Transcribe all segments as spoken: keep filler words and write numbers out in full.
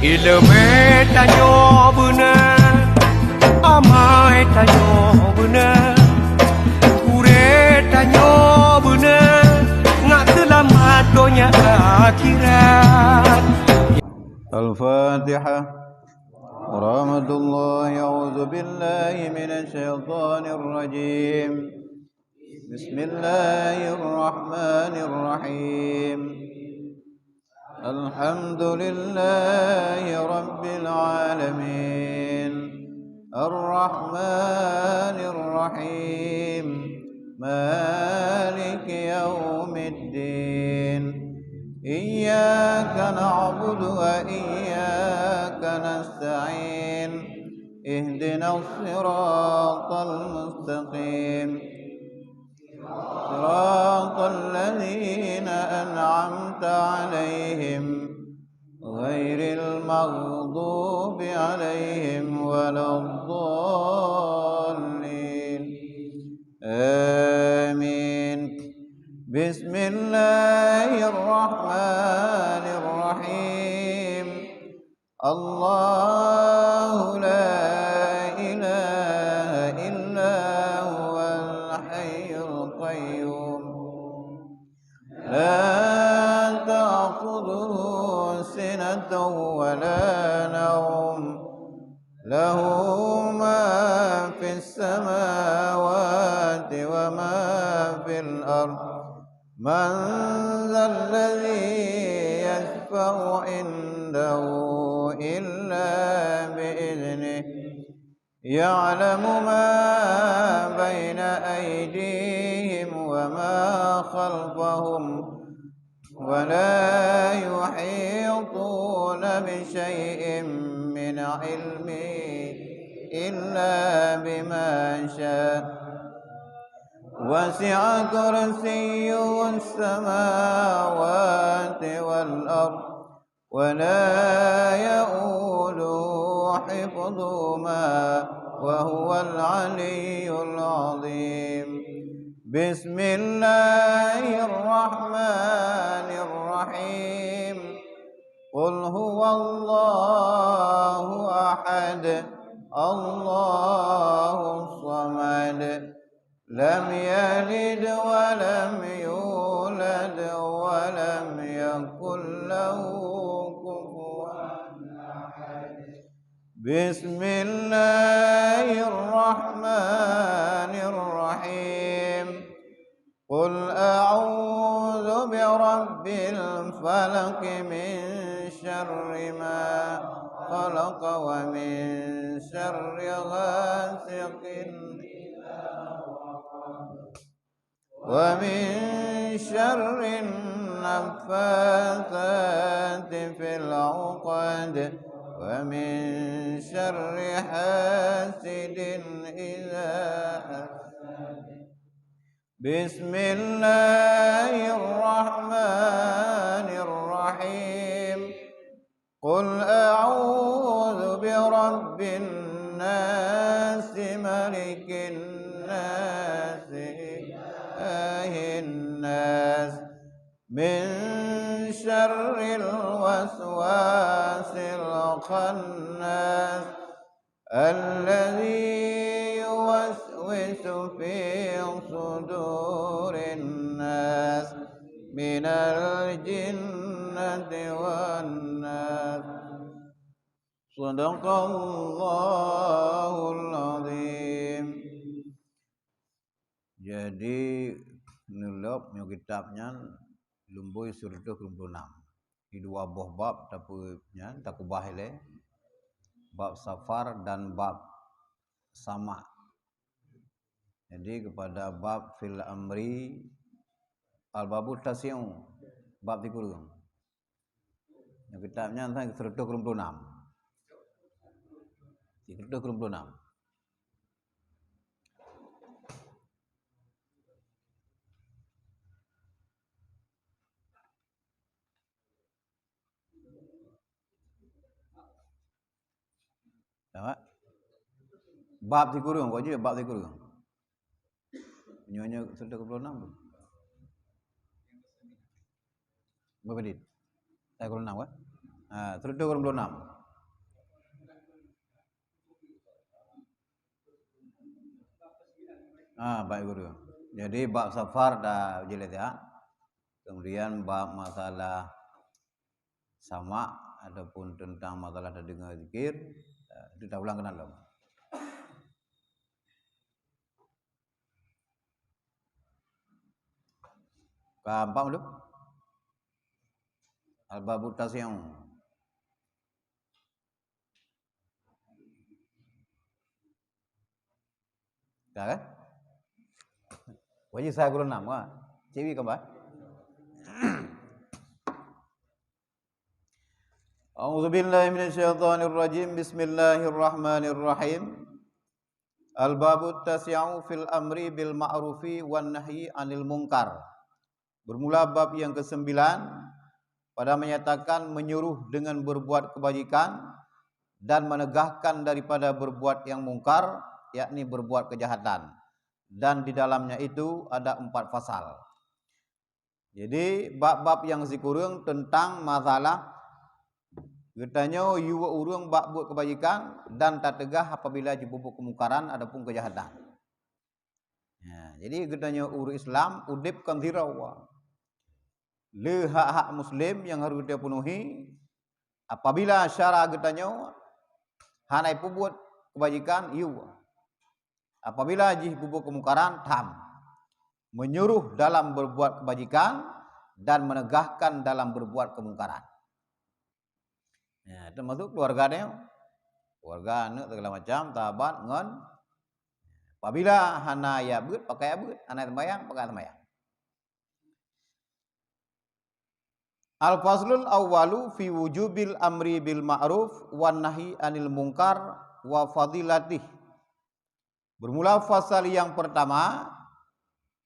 Ileumèe tanyoe beuna, amai tanyoe beuna, gurèe tanyoe beuna, ngat seulamat donya akhirat. Al-Fatihah. Warahmatullahi, a'udzubillahi minasyaitonirrajim. Bismillahirrahmanirrahim. Alhamdulillahi rabbil alamin. Arrahmanirrahim. Maliki yaumiddin. Iyyaka na'budu wa iyyaka nasta'in. Ihdinas siratal mustaqim. صراط الذين أنعمت عليهم غير المغضوب عليهم ولا الضالين. آمين. بسم الله الرحمن الرحيم. الله لا إله إلا هو الحي القيوم. لا تأخذه سنة ولا نوم. له ما في السماوات وما في الأرض. من ذا الذي يشفع عنده إلا بإذنه. يعلم ما بين أيديهم وما خلفهم. ولا يحيطون بشيء من علمه إلا بما شاء. وسع كرسيه السماوات والأرض ولا يؤوده حفظهما وهو العلي العظيم. بسم الله الرحمن الرحيم. قل هو الله أحد. الله الصمد. لم يلد ولم يولد ولم يكن له كفوا أحد. بسم الله الرحمن الرحيم. قل أعوذ برب الفلق، من شر ما خلق ومن شر غاسق إذا وقب ومن شر النفاثات في العقد ومن شر حاسد إذا حسد. بسم الله الرحمن الرحيم. قل أعوذ برب الناس، ملك الناس، إله الناس، من شر الوسواس الخناس، الذي يوسوس في صدور الناس من الجنة والناس. صدق الله العظيم. Jadi, neulheueh nyoe kitab nyan lumbôi sireutôh keulomploh nam. Di dua boh bab tapeu nyan takubah ilée, bab safar dan bab sama'. Jadi, kepada bab fil amri al-babu tasi'u, bab sikureueng. Nyoe kitab nyan sireutôh keulomploh nam. Sireutôh keulomploh nam. Nampak? Bab sikureueng, kok jeuet bab sikureueng. Nyoe, nyoe sireutôh keulomploh nam tu. Berapa dit? Sireutôh keulomploh nam, kan? Ha, seratus dua puluh enam. Ah, baik guru. Jadi bab safar dah jelas ya. Kemudian bab masalah sama ataupun tentang masalah terdengar zikir, eh, itu dah ulang kenal lom. Keempat dulu. Al-babu tasi'u. Ka kan? Wajib saya guru enam, wah. Cik Wi kembar. A'udzubillahi minasyaitonirrajim. Bismillahirrahmanirrahim. Al-babu tasi'u fil amri bil ma'rufi wan nahyi anil munkar. Bermula bab yang kesembilan pada menyatakan menyuruh dengan berbuat kebajikan dan menegahkan daripada berbuat yang mungkar, yakni berbuat kejahatan. Dan di dalamnya itu ada empat fasal. Jadi bab-bab yang sikureueng tentang masalah geutanyoe yue ureuëng bak buet keubajikan dan tateugah apabila jipubuet keumungkaran ataupun keujahatan. Ya, jadi geutanyoe ureuëng Islam udeb kon sidroe. Le hak-hak muslim nyang harôh geutanyoe peunuhi. Apabila syara geutanyoe hana ipubuet keubajikan, yue. Apabila jih pubuet keumungkaran, tham. Menyuruh dalam berbuat kebajikan dan menegahkan dalam berbuat keumungkaran. Ya, termasuk keluarga dia. Keluarga, aneuk, segala macam, sahabat ngon, apabila hana ya beuet, pakai ya beuet, hana sembahyang, pakai sembahyang. Al-faslul awwalu fi wujubil amri bil ma'ruf wan nahyi anil munkar wa fadilatih. Bermula fasal yang pertama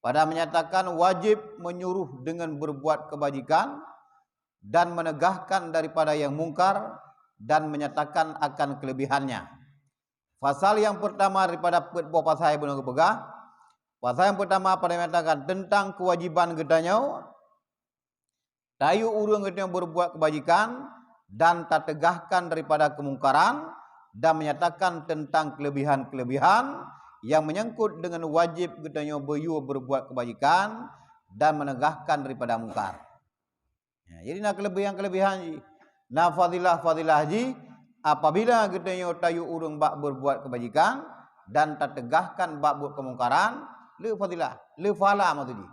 pada menyatakan wajib menyuruh dengan berbuat kebajikan dan menegahkan daripada yang mungkar dan menyatakan akan kelebihannya. Fasal yang pertama daripada peuet boh pasal beuna geupeugah. Pasal yang pertama pada menyatakan tentang kewajiban geutanyoe tayue ureuëng geutanyoe berbuat kebajikan dan tateugahkan daripada keumungkaran dan menyatakan tentang kelebihan-kelebihan yang menyangkut dengan wajib geutanyoe beuyue berbuat kebajikan dan menegahkan daripada mungkar. Ya, jadi na kelebihan-kelebihan jih, na fadilah-fadilah jih apabila geutanyoe tayue ureuëng bak berbuat kebajikan dan tateugahkan bak buet keumungkaran, le fadilah, le pahala maksud jih.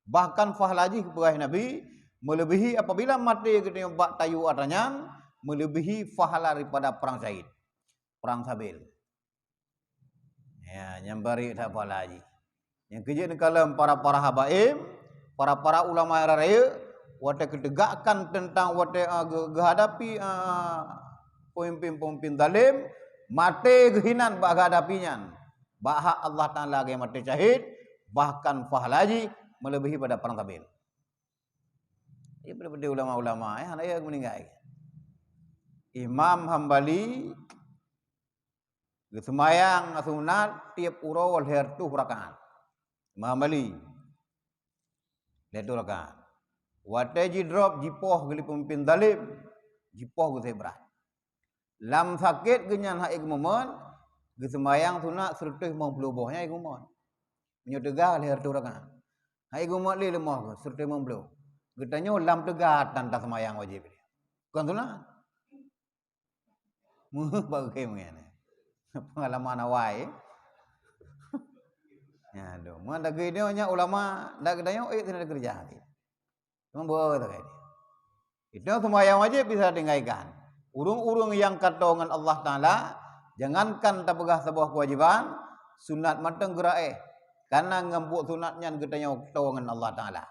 Bahkan pahala jih geupeugah Nabi, meuleubeuhi apabila maté geutanyoe bak tayue atra nyan, meuleubeuhi pahala daripada perang syahid, perang sabil. Ya, nyang bari that pahala jih. Nyang keujeuet neukalon para-para habaib, para-para ulama nyang rayeuk, watée geutegakkan teuntang watée, ah, geu-, geuhadapi, ah, peumimpin-peumimpin zalim, maté geuhinan bak geuhadapi nyan. Bak hak Allah Taala geumaté syahid, bahkan pahala jih meuleubeuhi pada perang sabil. Jadi pada ulama-ulama, eh, hana ya meuninggai. Imam Hambali geuseumayang sunat tieb uroe lhèe reutôh rakaat. Imam Hambali, lhèe reutôh rakaat. Watée jidrop jipoh geuh lé peumimpin zalim, jipoh geuh seuhet brat. Lam sakét geuhnyan hana geumeumot, geuseumayang sunat seureutôh limong ploh boh nyan geumeumot. Meunyoe teuga lhèe reutôh rakaat. Hana geumeumot lé leumoh geuh seureutôh limong ploh. Geutanyoe lam teuga tan taseumayang wajéb. Kon sunat. Meuh bak geukem nyan. Pengalaman awai. Ya, aduh. Meunan lagèe nyoe nyan ulama, dak geutanyoe ék teuka keureuja. Cuma beu lagèe nyoe. Itu seumayang wajéb bisa tinggalkan. Ureuëng-ureuëng nyang ka toe ngon Allah Taala, jangankan tapeugah saboh keuwajiban, sunat mantong geuraéh. Karena ngon buet sunat nyan geutanyoe toe ngon Allah Taala.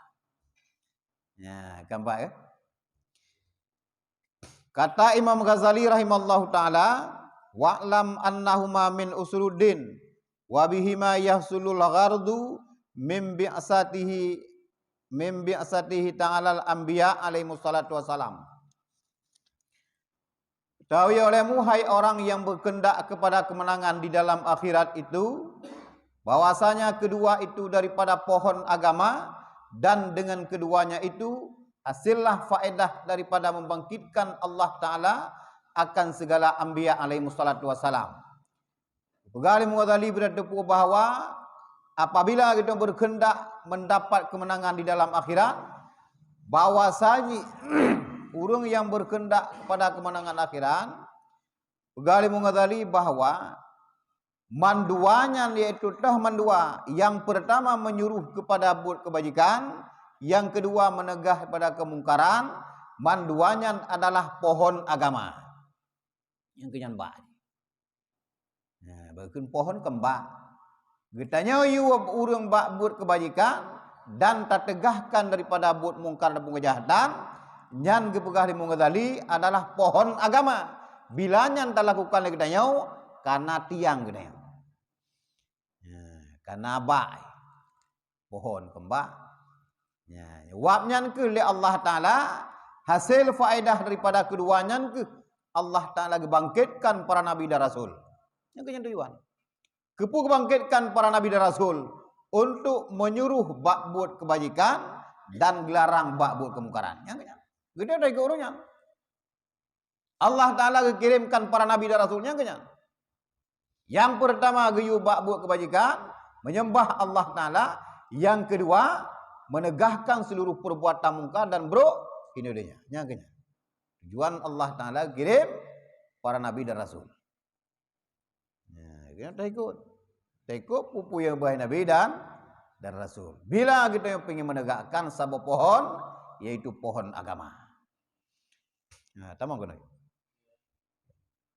Ya, keempat ya. Kata Imam Ghazali rahimallahu taala, "Wa'lam annahuma min usuluddin, wa bihima yahsulul ghardu min bi'satihi, min bi'satihi ta'alal anbiya alaihi salatu wassalam." Ketahui olehmu, hai orang yang berkehendak kepada kemenangan di dalam akhirat itu, bahwasanya kedua itu daripada pohon agama, dan dengan keduanya itu Hasillah faedah daripada membangkitkan Allah Ta'ala akan segala anbiya alaihi wassalatu wassalam. Peugah lé Imam Ghazali beureuteupeue bahwa apabila kita berkehendak mendapat kemenangan di dalam akhirat, bahwasanya ureuëng yang berkehendak kepada kemenangan akhirat, peugah lé Imam Ghazali bahwa mandua nyan, yaitu toh mandua, yang pertama menyuruh kepada buet kebajikan, yang kedua menegah pada kemungkaran, mandua nyan adalah pohon agama. Nyang keunyan bak. Nah, bak kheun pohon keumbak. Geutanyoe yue ureuëng bak buet kebajikan dan tategahkan daripada buet mungkar dan kejahatan, nyan geupeugah lé Imam Ghazali adalah pohon agama. Bila nyan talakukan lé geutanyoe, kana tiang geutanyoe. Nah, kana bak. Pohon keumbak. Ya, wab nyan keuh lé Allah Ta'ala, hasil faedah daripada keudua nyan keuh Allah Ta'ala geubangkitkan para nabi dan rasul. Nyang keuh nyan tujuan. Keupeue geubangkitkan para nabi dan rasul? Untuk menyuruh bak buet kebajikan dan geularang bak buet keumungkaran. Nyang keuh nyan. Geutanyoe taikot ureuëng nyan. Allah Ta'ala geukirimkan para nabi dan rasul nyang keuh nyan. Yang pertama geuyue bak buet kebajikan, menyembah Allah Ta'ala. Yang kedua, menegahkan seluruh perbuatan mungkar dan buruk di dunia. Nyang keuh nyan. Tujuan Allah Ta'ala kirim para nabi dan rasul. Nah, kena taikot. Taikot peue-peue nyang geupeugah nabi dan, dan rasul. Bila kita yang ingin menegakkan saboh pohon, yaitu pohon agama. Nah, tamong keunoe.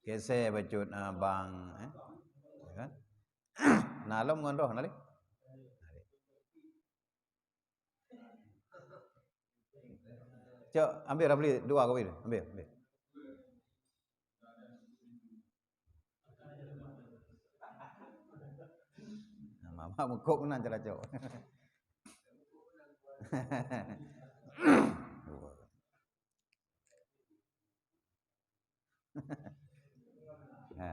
Kese bacut, ah, bang, eh? Ya kan? Nah, lom ngon roh, nalih. Cok, ambil Ramli dua kopi tu. Ambil, ambil. Nah, mama mengkok nan cara cok. Ha,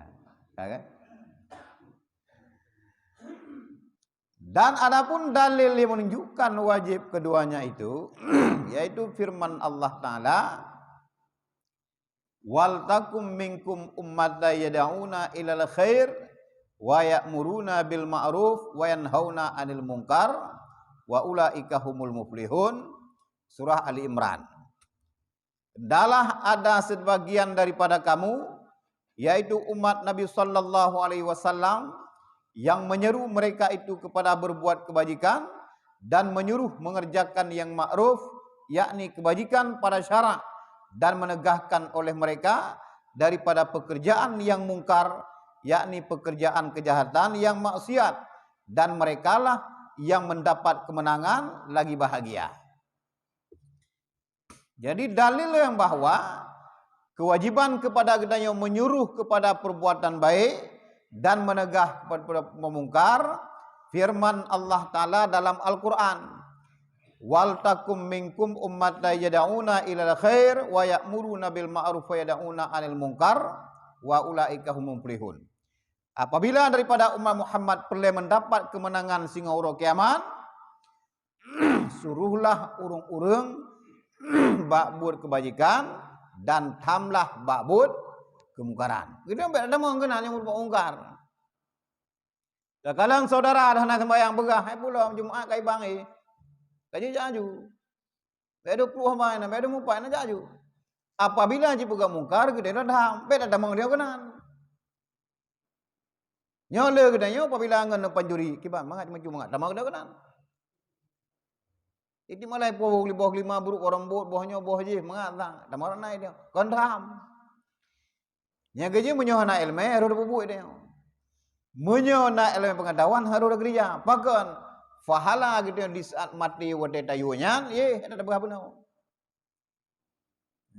ha kan? Dan adapun dalil yang menunjukkan wajib keduanya itu, yaitu firman Allah Ta'ala, "Wal takum minkum ummatan yad'una ilal khair wa ya'muruna bil ma'ruf wa yanhauna 'anil munkar wa ulaika humul muflihun." Surah Ali Imran. Hendaklah ada sebagian daripada kamu, yaitu umat Nabi sallallahu alaihi wasallam, yang menyeru mereka itu kepada berbuat kebajikan dan menyuruh mengerjakan yang makruf, yakni kebajikan pada syarak, dan menegahkan oleh mereka daripada pekerjaan yang mungkar, yakni pekerjaan kejahatan yang maksiat, dan merekalah yang mendapat kemenangan lagi bahagia. Jadi, dalil yang bahwa kewajiban kepada geutanyoe menyuruh kepada perbuatan baik dan menegah kepada perbuatan mungkar, firman Allah Ta'ala dalam Al-Quran, "Wal takum minkum ummatan yad'una ilal khair wa ya'muruna bil ma'ruf wa yad'una 'anil munkar wa ulaika humul muflihun." Apabila daripada umat Muhammad peureulée mendapat kemenangan singoh uroe kiamat, suruhlah ureuëng-ureuëng bak buet keubajikan dan tamlah bak buet keumungkaran. Geutanyoe bék tamong keunan nyang buet mungkar. Takalon syedara dah na seumbahyang peugah, "Hai pulo Jumat kai bang eh." Ka jijak aju. Bék dua ploh bai na, bék dua ploh empat na jak aju. Apabila jipeugah mungkar, geutanyoe dah dam, bék tamong geutanyoe keunan. Nyoe le geutanyoe apabila ngon pancuri, kiban mangat, mangat, tamong geutanyoe keunan. Jadi malah boh lima, boh lima brok, boh rambot, boh nyoe, boh jih, mangat sang, tamong na itu. Kon dam. Nyang keujeuet meunyoe hana iéleumé, harôh tapeubuet tanyoe. Meunyoe na iéleumé peungeutahuan, harôh takeurija. Pakon? Pahala geutanyoe di saat maté watée tayue nyan, yeh, hana tapeugah bunoe.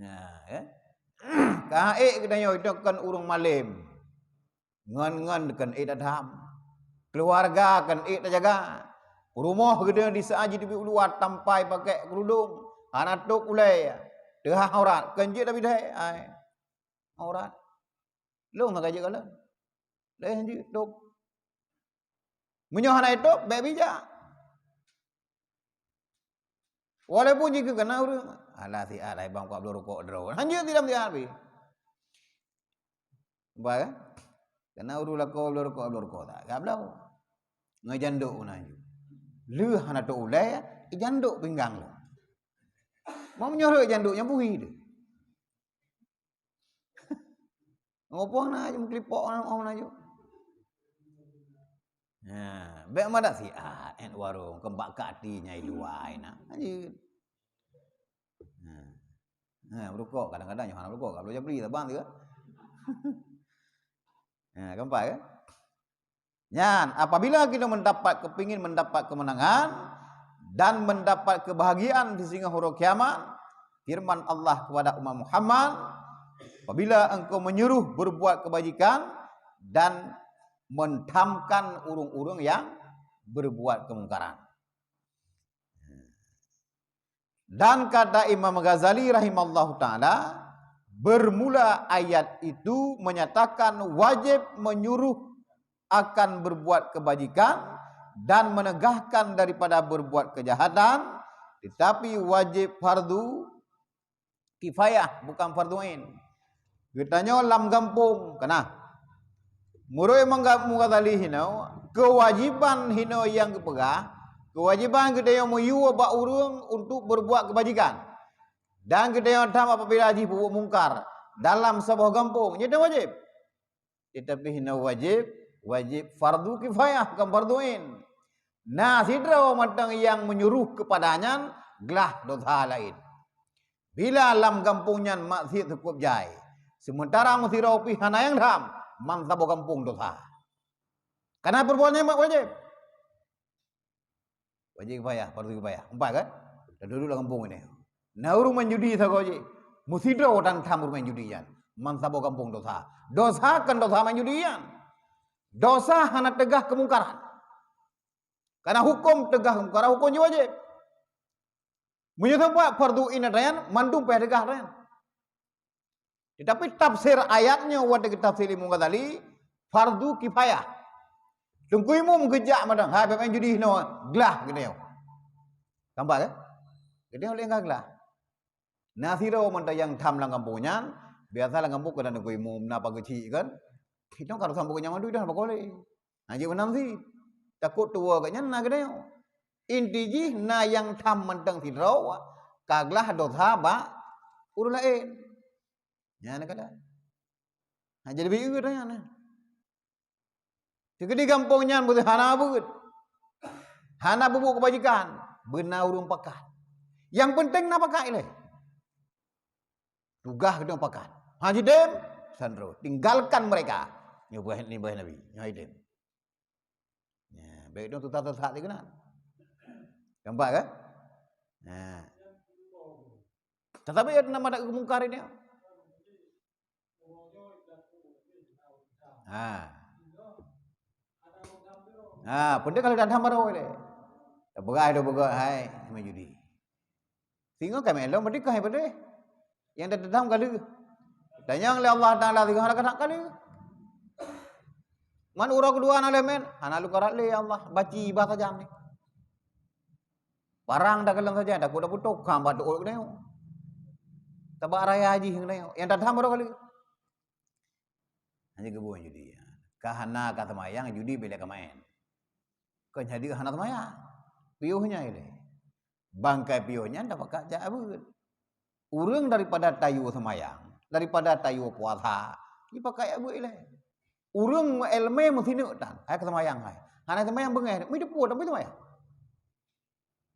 Nah, ya. Ka ék geutanyoe itu kon ureuëng malém. Ngon-ngon kon ék tadam. Keuluwarga kon ék tajaga. Rumoh geutanyoe di saat jiteubiet u luwa tampai pakai keurudung, hana tôb ulée, teuhah aurat, kon jeuet tabidai, ai. Aurat. Lôn hana jeuet kalon. Lé jeuet tôb. Meunyoe hana itôb, bék bijak. Walaupun jih keu kana ureuëng, Alah siat hai bang, kok bloe rukok droe. Hanjeuet sidroe siat pih. Nampak kan? Kena ureueng lakoe bloe rukok, bloe rukok tak? Gak bloe. Ngon jandok na ju. Lheueh hana teu ulèe, jandok pinggang lom. Mau meunyoe rhot jandok nyan buhi tu. Ngopo na ju meuklipok na, na ju. Nah, bèk madak siat, eh, warong, keumbak kati nyai luwai na. Hanjeuet. Nah. Nah, berukok, kadang-kadang nyoe hana berukok, kalau jadi saban tu kan. Nah, keempat kan? Nyan, apabila kita mendapat, kepingin mendapat kemenangan dan mendapat kebahagiaan di singoh uroe kiamat, firman Allah kepada umat Muhammad, "Apabila engkau menyuruh berbuat kebajikan dan mendamkan ureueng-ureueng yang berbuat kemungkaran." Dan kata Imam Ghazali rahimallahu taala, bermula ayat itu menyatakan wajib menyuruh akan berbuat kebajikan dan menegahkan daripada berbuat kejahatan, tetapi wajib fardu kifayah, bukan fardu ain. Geutanyoe lam gampông, kana. Meunurot Imam Ga-, Ghazali hinoe, keuwajéban hinoe nyang geupeugah, keuwajéban geutanyoe meuyue bak ureueng untuk berbuat keubajikan. Dan geutanyoe tham apabila jipeubuet mungkar dalam saboh gampông, nyan wajéb. Tetapi hinoe wajéb, wajéb fardu kifayah, bukan fardu ain. Na sidroe mantong nyang menyuruh keupada nyan, glah dosa laén. Bila lam gampông nyan maksiat cukup jai, sementara meusidroe pih hana nyang tham, man saboh gampông dosa. Karena perbuatan nyan wajéb. Wajéb kifayah, fardu kifayah. Empat kan? Dah duek lam gampông ini. Na ureueng main judi sagoe jih. Meusidroe tan tham ureueng main judi nyan. Man saboh gampông dosa. Dosa kan dosa main judi nyan. Dosa hana teugah keumungkaran. Karena huköm teugah keumungkaran, huköm jih wajéb. Meunyoe saboh fardu ain ata nyan, mandum payah teugah ata nyan. Tetapi tafsir ayat nyoe watèe geutafsir lé Imam Ghazali, fardu kifayah. Teungku imum geujak mantong, "Hai, bèk main judi hinoe, glah," geutanyoe. Tampak kan? Geutanyoe lé glah. Na sidroe mantong nyang tham lam gampông nyan, biasa lam gampông keunan teungku imum, na pageue chik kan. Hinoe ka sambot nyan mandum dah pakoh lé. Hanjeuet meunan cit. Takot tuwoe geuh nyan na geutanyoe. Inti jih na nyang tham mantong sidroe, ka glah dosa bak ureueng laén. Nyan na keuadaan. Ha, jadi beu nyan na. Teukeudi gampông nyan beutôi hana beuet. Hana peubuet keubajikan. Beuna ureueng pakat. Nyang peunteng na pakat ilèe. Tugaih geutanyoe pakat. Ha, jidem, sandro. Tinggalkan mereka. Nyoe beuet, nyoe beuet Nabi. Nyoe idem. Ya, bèk dong tuta sesat lé keunan. Nampak kan? Nah. Tetapi ada nama tak kemungkar ini. Ha. Ha, pun dia kalau datang baru lé. Tapeugah tu peugah hai, main judi. Singoh ka meu'en lom, berarti ka hai padeh. Nyang teudam ka lheueh. Tanyong lé Allah Taala singoh hana ka that ka lheueh. Man uroe keudua na lé meu'en, hana lôn karap lé ya Allah, baci bah sajan nyoe. Parang dah kalon sajan, takot dah putôh, ka bak teuôt geutanyoe. Tabak raya jih geutanyoe. Nyang teudam baru ka lheueh. Hana geuboh judi. Ka hana ka seumayang, judi bèk lé ka maén. Kon jadi hana seumayang. Piôh nyan ilèe. Bangkai piôh nyan tapakat jak beuet. Ureueng daripada tayue seumayang, daripada tayue puasa, jipakat jak beuet ilèe. Ureueng ileumèe meusineuk tan, hai ka seumayang hai. Hana seumayang beungèh, meuteupue tapi seumayang.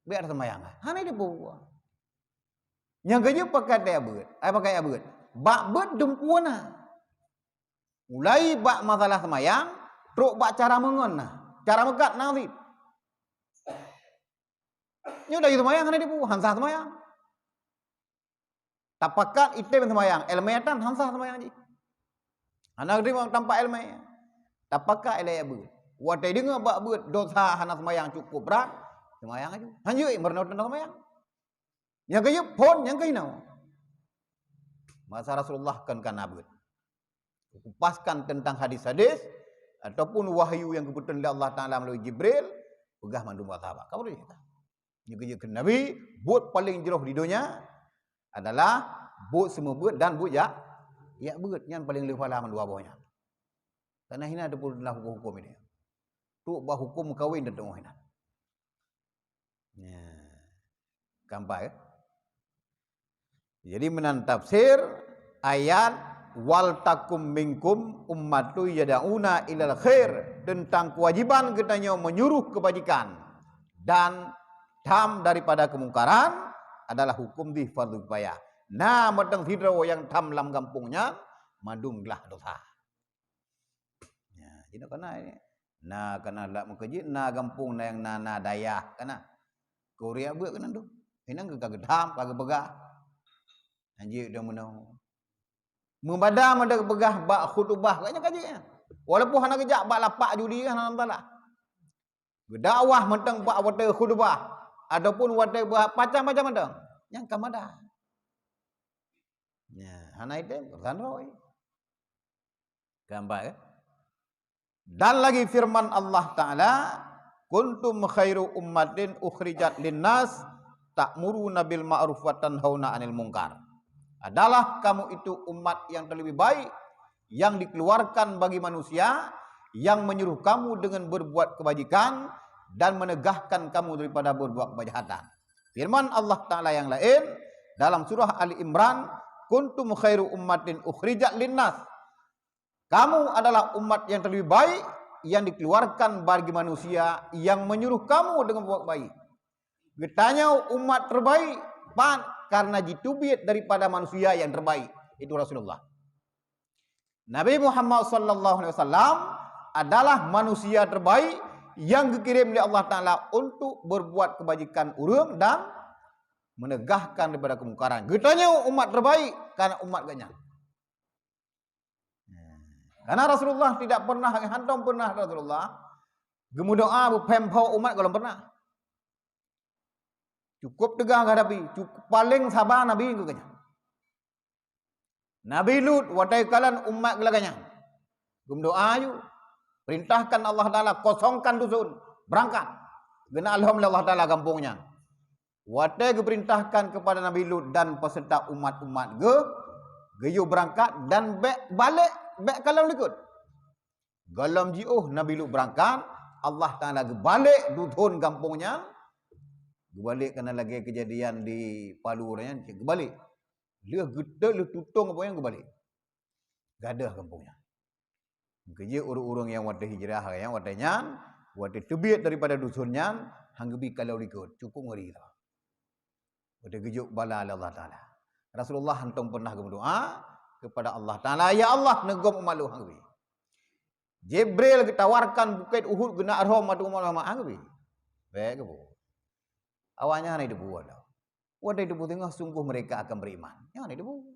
Bèk ada seumayang hai. Hana teupue. Nyang keujeuet pakat jak beuet, ai pakat jak beuet. Bak beuet dumpeue na. Mulai bak masalah seumayang, trok bak cara meungon na. Cara meukat na cit. Nyoe dari seumayang hana teupue, han sah seumayang. Tapakat item seumayang, ileumèe tan han sah seumayang jih. Hana teurimong tampak ileumèe. Tapakat ilèe jak beuet. Watèe deungoe bak beuet dosa hana seumayang cukup brat, seumayang laju. Hanjeuet meurunoe teuntang seumayang. Nyang keujeuet phôn, nyang keuhinoe. Masa Rasulullah kon ka na beuet. Kupaskan teuntang hadis-hadis ataupun wahyu nyang geubeuteun lé Allah Taala meulalu Jibril, peugah mandum bak sahabat. Ka beutôi cerita. Nyang keujeuet keu Nabi, buet paleng jroh di donya, adalah buet seumeubeuet dan buet jak, jak beuet. Nyan paleng le pahala mandua boh nyan. Karena hina teupeue teulah huköm-huköm ini. Tu bak huköm meukawen teuntèe hina. Ya. Keempat, ya. Jadi meunan tafsir ayat, "Wal takum minkum ummatu yad'una ilal khair," tentang kewajiban geutanyoe menyuruh kebajikan dan tham daripada kemungkaran adalah huköm jih fardu kifayah. Na mantong sidroe nyang tham lam gampông nyan, mandum glah dosa. Ya, jinoe kana ini. Na kana lam meukeujeuet, na gampông na nyang na, na dayah kana. Keu ureuëng beuet keunan tu. Inong ka geutham, ka geupeugah. Hanjeuet dong meunoe. Meubada mada geupeugah bak khutubah, gobnyan ka jeuet nyan. Walaupun hana geujak bak lapak judi, hana masalah. Geudakwah mantong bak watèe khutubah ataupun watèe bak pacam-pacam mantong. Nyang ka mada. Ya, hana item, urusan roh. Keempat, ya. Dan lagi firman Allah Ta'ala, "Kuntum khairu ummatin ukhrijat linnas, ta'muruna bil ma'ruf wa tanhauna 'anil munkar." Adalah kamu itu umat yang terlebih baik, yang dikeluarkan bagi manusia, yang menyuruh kamu dengan berbuat kebajikan dan menegahkan kamu daripada berbuat kejahatan. Firman Allah Ta'ala yang lain dalam surah Ali Imran, "Kuntum khairu ummatin ukhrijat linnas." Kamu adalah umat yang terlebih baik yang dikeluarkan bagi manusia, yang menyuruh kamu dengan berbuat baik. Geutanyoe umat terbaik, pat, karena jiteubiet daripada manusia yang terbaik, itu Rasulullah. Nabi Muhammad sallallahu alaihi wasallam adalah manusia terbaik yang geukirém lé Allah Taala untuk berbuat kebajikan ureuëng dan menegahkan daripada kemungkaran. Geutanyoe umat terbaik karena umat geuhnyan. Karena Rasulullah tidak pernah, hantom pernah Rasulullah geumeudoa beuphem-pho umat, golom pernah. Cukup teugah geuhadapi, cukup paleng saba Nabi keu geuhnyan. Nabi Lut watèe kalon umat geuh lagèe nyan. Geumeudoa, "Ayu, perintahkan Allah Taala kosongkan dusun, berangkat." Geuna alhom lé Allah Taala gampông nyan. Watèe geuperintahkan keupada Nabi Lut dan peserta umat-umat geuh, geuyue beurangkat dan bèk balek, bèk kalon likot. Golom jiôh Nabi Lut beurangkat, Allah Taala geubalek duthon gampông nyan. Geubalek kana lagèe keujadian di Palu nyan, geubalek. Lheueh geuteuk, lheueh tutong gampông nyan geubalek. Gadôh gampông nyan. Keujeuet ureuëng-ureuëng nyang watèe hijrah nyan, watèe nyan, watèe teubiet daripada dusun nyan, han geubi kalon likot, cukup ngeri that. Watèe geujok bala lé Allah Taala. Rasulullah hantom pernah geumeudoa keupada Allah Taala, "Ya Allah, neugom umat lôn," han geubi. Jibril geutawarkan bukét Uhud geuna arhom ateueh umat lôn, han geubi. Bèk geubu. Awaknyan hana jiteupeue lom. Watèe jiteupeue teungoh, sungguh mereka akan beriman. Nyan hana jiteupeue.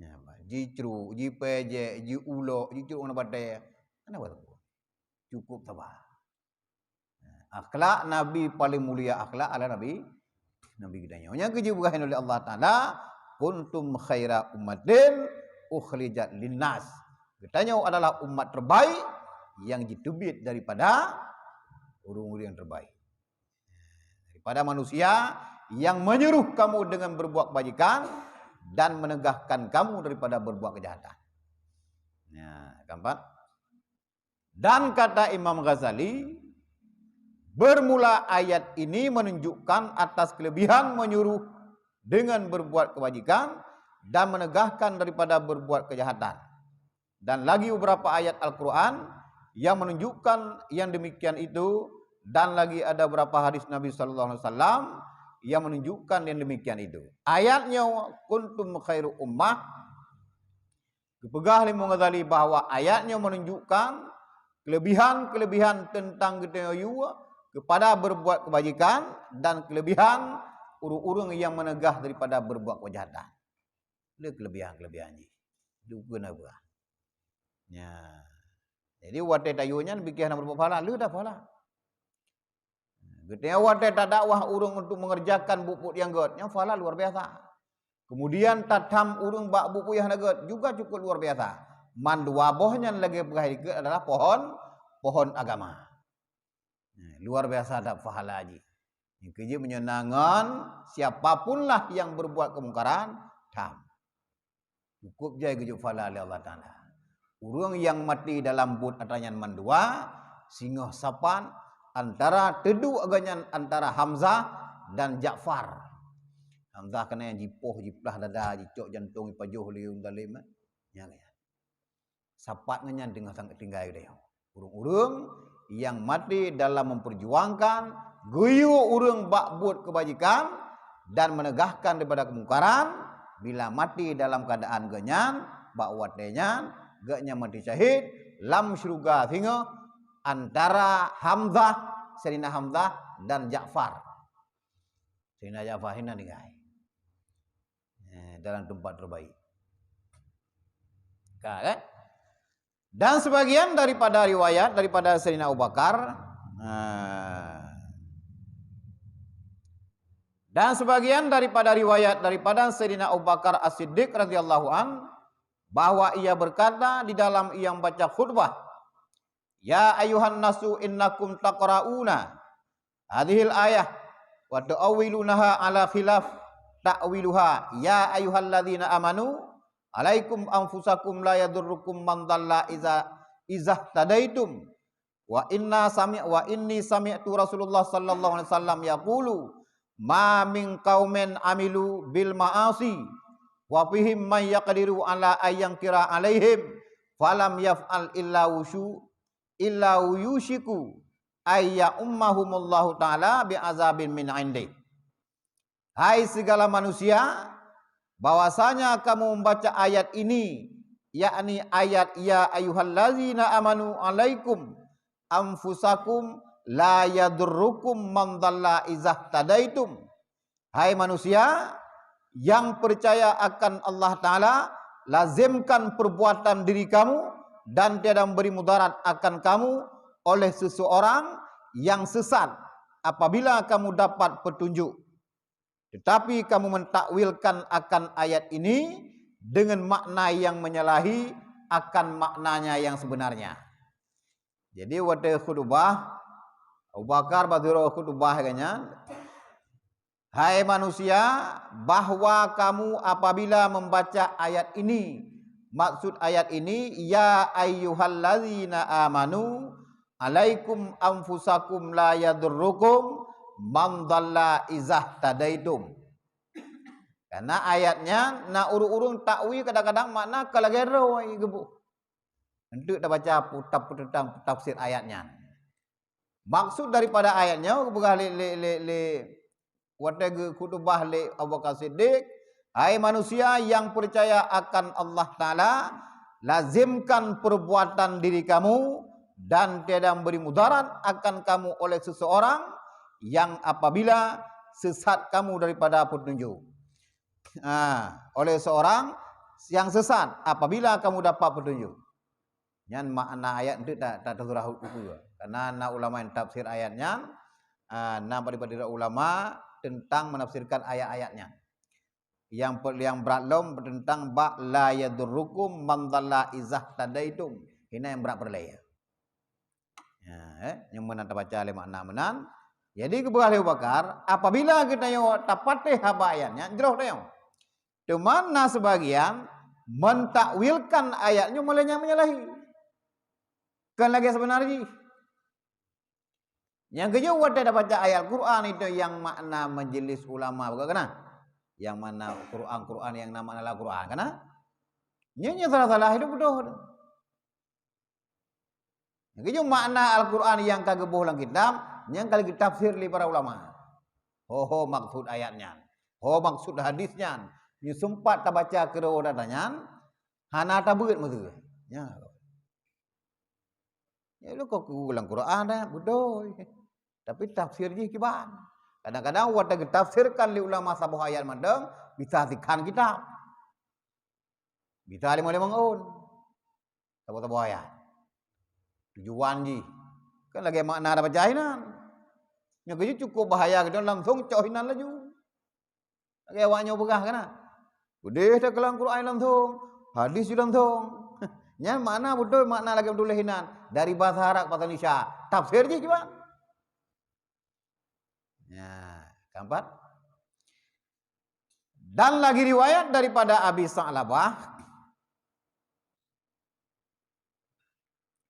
Nyan, jicruk, jipèjek, jiulok, jicruk ngon batèe. Hana jiteupeue. Cukup saba. Akhlak Nabi paléng mulia akhlak adalah Nabi, Nabi geutanyoe. Nyang keujeuet geupeugah lé Allah Taala, "Kuntum khaira ummatin ukhrijat linnas." Geutanyoe adalah umat terbaik yang jiteubiet daripada ureuëng-ureuëng yang terbaik. Daripada manusia yang menyuruh kamu dengan berbuat kebajikan dan menegahkan kamu daripada berbuat kejahatan. Nah, keempat. Dan kata Imam Ghazali, bermula ayat ini menunjukkan atas kelebihan menyuruh dengan berbuat kebajikan dan menegahkan daripada berbuat kejahatan. Dan lagi beberapa ayat Al-Quran yang menunjukkan yang demikian itu, dan lagi ada beberapa hadis Nabi sallallahu alaihi wasallam yang menunjukkan yang demikian itu. Ayatnya, "Kuntum khairu ummah." Geupeugah lé Imam Ghazali bahwa ayat nyoe menunjukkan kelebihan-kelebihan tentang geutanyoe kepada berbuat kebajikan dan kelebihan ureuëng-ureuëng yang menegah daripada berbuat kejahatan. Le kelebihan-kelebihan jih. Dikeue na buah. Nya. Jadi watèe tayue nyan bikeh na berbuat pahala, le dah pahala. Geutanyoe watèe tadakwah ureuëng untuk mengerjakan buet-buet nyang gèt, nyan pahala luar biasa. Kemudian tatham ureuëng bak buet-buet nyang hana gèt juga cukup luar biasa. Mandua boh nyan lagèe peugah dikeue adalah pohon, pohon agama. Luar biasa that pahala jih. Nyang keujeuet meunyoe na ngon siapa pun lah yang berbuat kemungkaran, tham. Cukup jai geujok phala lé Allah Taala. Ureuëng nyang maté dalam buet atra nyan mandua, singoh sapat antara teuduek geuh nyan antara Hamzah dan Ja'far. Hamzah keunan jipoh, jiplah dada, jicok jantong, jipajoh lé ureuëng zalim, eh. Nyan, nyan. Sapat ngon nyan teungoh sang-, tinggai u dayah. Ureuëng-ureuëng nyang maté dalam memperjuangkan, geuyue ureuëng bak buet keubajikan dan menegahkan daripada kemungkaran, bila maté dalam keadaan geuh nyan, bak watée nyan, geuh nyan maté syahid, lam syeuruga singoh antara Hamzah, Saidina Hamzah dan Ja'far. Saidina Ja'far hina tinggai. Eh, dalam tempat terbaik. Ka, kan? Dan sebagian daripada riwayat daripada Saidina Abu Bakar, ah, dan sebagian daripada riwayat daripada Saidina Abu Bakar As-Siddiq radhiyallahu an, bahwa ia berkata di dalam ia membaca khutbah, "Ya ayuhan nasu innakum taqra'una hadhil ayah wa tu'awwilunaha ala khilaf ta'wiluha. Ya ayyuhalladzina amanu, alaikum anfusakum la yadurrukum man dhalla iza, izahtadaitum. Wa inna sami-, wa inni sami'tu Rasulullah sallallahu alaihi wasallam yaqulu, ma min qaumin amilu bil ma'asi wa fihim man yaqdiru ala an yankira alaihim, falam yaf'al illa wusyu, illa yushiku ay ya'ummahumullahu ta'ala bi azabin min indih." Hai segala manusia, bahwasanya kamu membaca ayat ini, yakni ayat "Ya ayyuhallazina amanu alaikum anfusakum la yadurrukum man dhalla izahtadaitum." Hai manusia yang percaya akan Allah Taala, lazimkan perbuatan diri kamu dan tiada memberi mudarat akan kamu oleh seseorang yang sesat apabila kamu dapat petunjuk. Tetapi kamu mentakwilkan akan ayat ini dengan makna yang menyalahi akan maknanya yang sebenarnya. Jadi, watée khutubah, Abu Bakar bak sidroe khutubah geuhnyan, "Hai manusia, bahwa kamu apabila membaca ayat ini," maksud ayat ini, "Ya ayyuhallazina amanu, alaikum anfusakum la yadurrukum man dhalla izahtadaitum." Karena ayat nyan na ureuëng-ureuëng takwil kadang-kadang makna ka lagée droe geuboh. Enteuk tabaca pu-, tap-, teuntang tafsir ayat nyan. Maksud daripada ayat nyoe geupeugah lé, lé, lé, lé, watée geukhutubah lé Abu Bakar Siddiq, "Hai manusia yang percaya akan Allah Taala, lazimkan perbuatan diri kamu dan tiada memberi mudarat akan kamu oleh seseorang yang apabila sesat kamu daripada petunjuk." Ha, oleh seorang yang sesat apabila kamu dapat petunjuk. Nyan makna ayat enteuk ta-, ta-, tasurah u-, ukeue. Karena na ulama nyang tafsir ayat nyan, ah, na padum-padum ulama teuntang menafsirkan ayat-ayat nyan. Nyang pe-, nyang brat lom teuntang bak "La yadurrukum man dhalla izahtadaitum." Hina nyang brat peureulée. Ya, eh, nyang meunan tabaca lé makna meunan. Jadi geupeugah lé Abu Bakar, apabila geutanyoe tapatéh haba ayat nyan, jroh tanyoe. Teuma na seubagian mentakwilkan ayat nyoe meulée nyang menyalahi. Kon lagée seubeuna jih. Nyang keujeuet watée tabaca ayat Quran itu nyang makna majelis ulama, bukan kana? Nyang makna Quran, Quran nyang na makna lam Quran, kana? Nyoe, nyoe salah-salah itu beutôi. Nyang keujeuet makna Al-Quran nyang ka geuboh lam kitab, nyang ka lheueh geutafsir lé para ulama. Ho, ho maksud ayat nyan. Ho maksud hadis nyan. Nyoe seumpat tabaca keudroe data nyan, hana tabeuet meuteue. Nya. Ya, lôn kok lam Quran dah, beutôi. Tapi tafsir jih kiban. Kadang-kadang watée geutafsirkan lé ulama saboh ayat mantong, bisa sikhan kitab. Bisa limong-limong ôn. Saboh-saboh ayat. Tujuan jih. Kan lagée makna tabaca hinan. Nyang keujeuet cukup bahaya geutanyoe langsung cok hinan laju. Lagée awak nyoe peugah kana. Udeh teukeulawan Quran langsung, hadis jih langsung. Nyan makna beutôi makna lagée tuléh hinan dari bahasa Arab bahasa Indonesia. Tafsir jih kiban. Ya, Keempat. Dan lagi riwayat daripada Abi Sa'labah.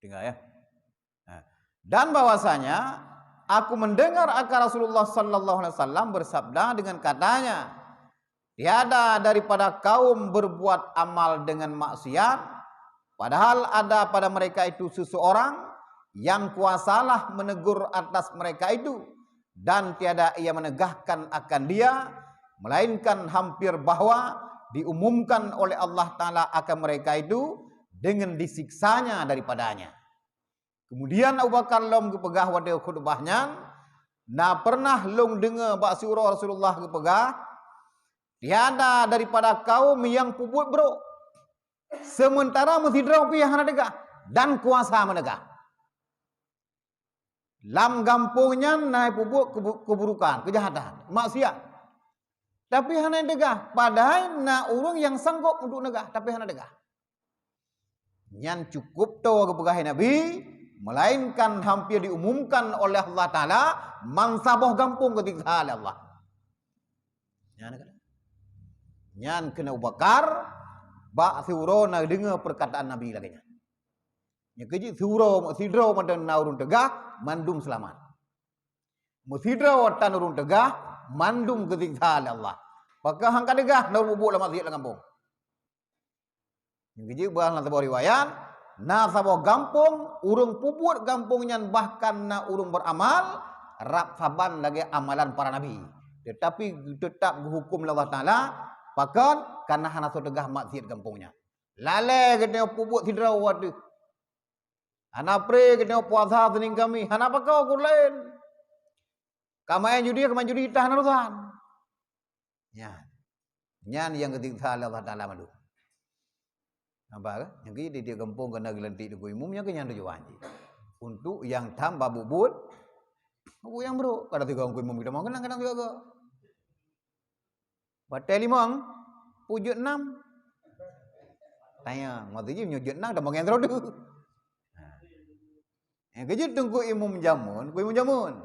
Dengar ya. Nah, dan bahwasanya aku mendengar akan Rasulullah sallallahu alaihi wasallam bersabda dengan katanya, "Tiada daripada kaum berbuat amal dengan maksiat, padahal ada pada mereka itu seseorang yang kuasalah menegur atas mereka itu, dan tiada ia menegahkan akan dia, melainkan hampir bahwa diumumkan oleh Allah Ta'ala akan mereka itu dengan disiksanya daripadanya." Kemudian Abu Bakar lom geupeugah watée khutbah nyan, "Na pernah lôn deungoe bak siuroe Rasulullah geupeugah, 'Tiada daripada kaum nyang peubuet brok, seumeuntara meusidroe pih hana teuga dan kuasa meunegah.'" Lam gampông nyan na peubuet kebu-, keuburukan, keujahatan, maksiat. Tapi hana teuga, padahai na ureuëng nyang sanggob untuk neugah, tapi hana teuga. Nyan cukup toe geupeugah Nabi, melainkan hampir diumumkan oleh Allah Taala, mansaboh gampông geusiksa lé Allah. Nyan keuh. Nyan keuh Abu Bakar, bak siuroe na deungoe peurkataan Nabi lagée nyan. Nyang keujeuet siuroe, sidroe mantong na ureuëng teuga, mandum seulamat. Meusidroe tan ureuëng teuga, mandum geusiksa lé Allah. Pakon han ka teuga na ureuëng peubuet lam maksiat lam gampông. Nyang keujeuet beuah lam saboh riwayat, na saboh gampông, ureuëng peubuet gampông nyan bahkan na ureuëng beuramal, rab saban lagée amalan para nabi. Tetapi teutap geuhuköm lé Allah Taala, pakon? Kareuna hana soe teuga maksiat gampông nyan. Lalée geutanyoe peubuet sidroe watée. Hana pré geutanyoe puasa Seunin Kamis, hana pakoe keu laén. Ka maén judi, ka maén judi, tah na urusan. Nyan. Nyan nyang geusiksa lé Allah Taala mandum. Nampak kan? Nyang keu di tiep gampông keunan geulantik teungku imum, nyang keu nyan tujuan jih. Untuk nyang tham bak buet-buet, buet nyang brok. Kadang sigoe teungku imum geutamong keunan, kadang sigoe. Watée limong, peue jeuet nam. Tanyong, maksud jih meunyoe jeuet nam, tamong nyang sidroe teuh. Ha. Nyang keujeuet teungku imum jameun, teungku imum jameun.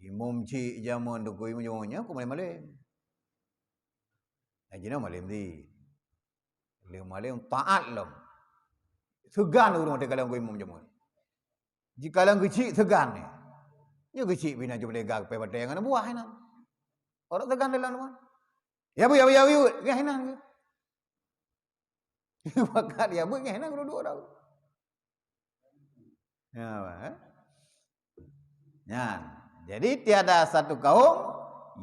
Imum chik jameun, teungku imum jameun nyan, ku malém-malém. Nyang jinoe malém di. Lé malém taát lom. Seugan ureuëng watée kalon teungku imum jameun. Jikalon geuchik seugan nyan. Nyoe geuchik pih na jeuet lé gak pih batée ngon buah inan. Orang seugan dalam rumah. Ya bu, ya bu, ya bu, ya bu. Gah inan. Pakat ya bu, gah inan dua-dua dah. Ya, eh? Nyan. Jadi tiada satu kaum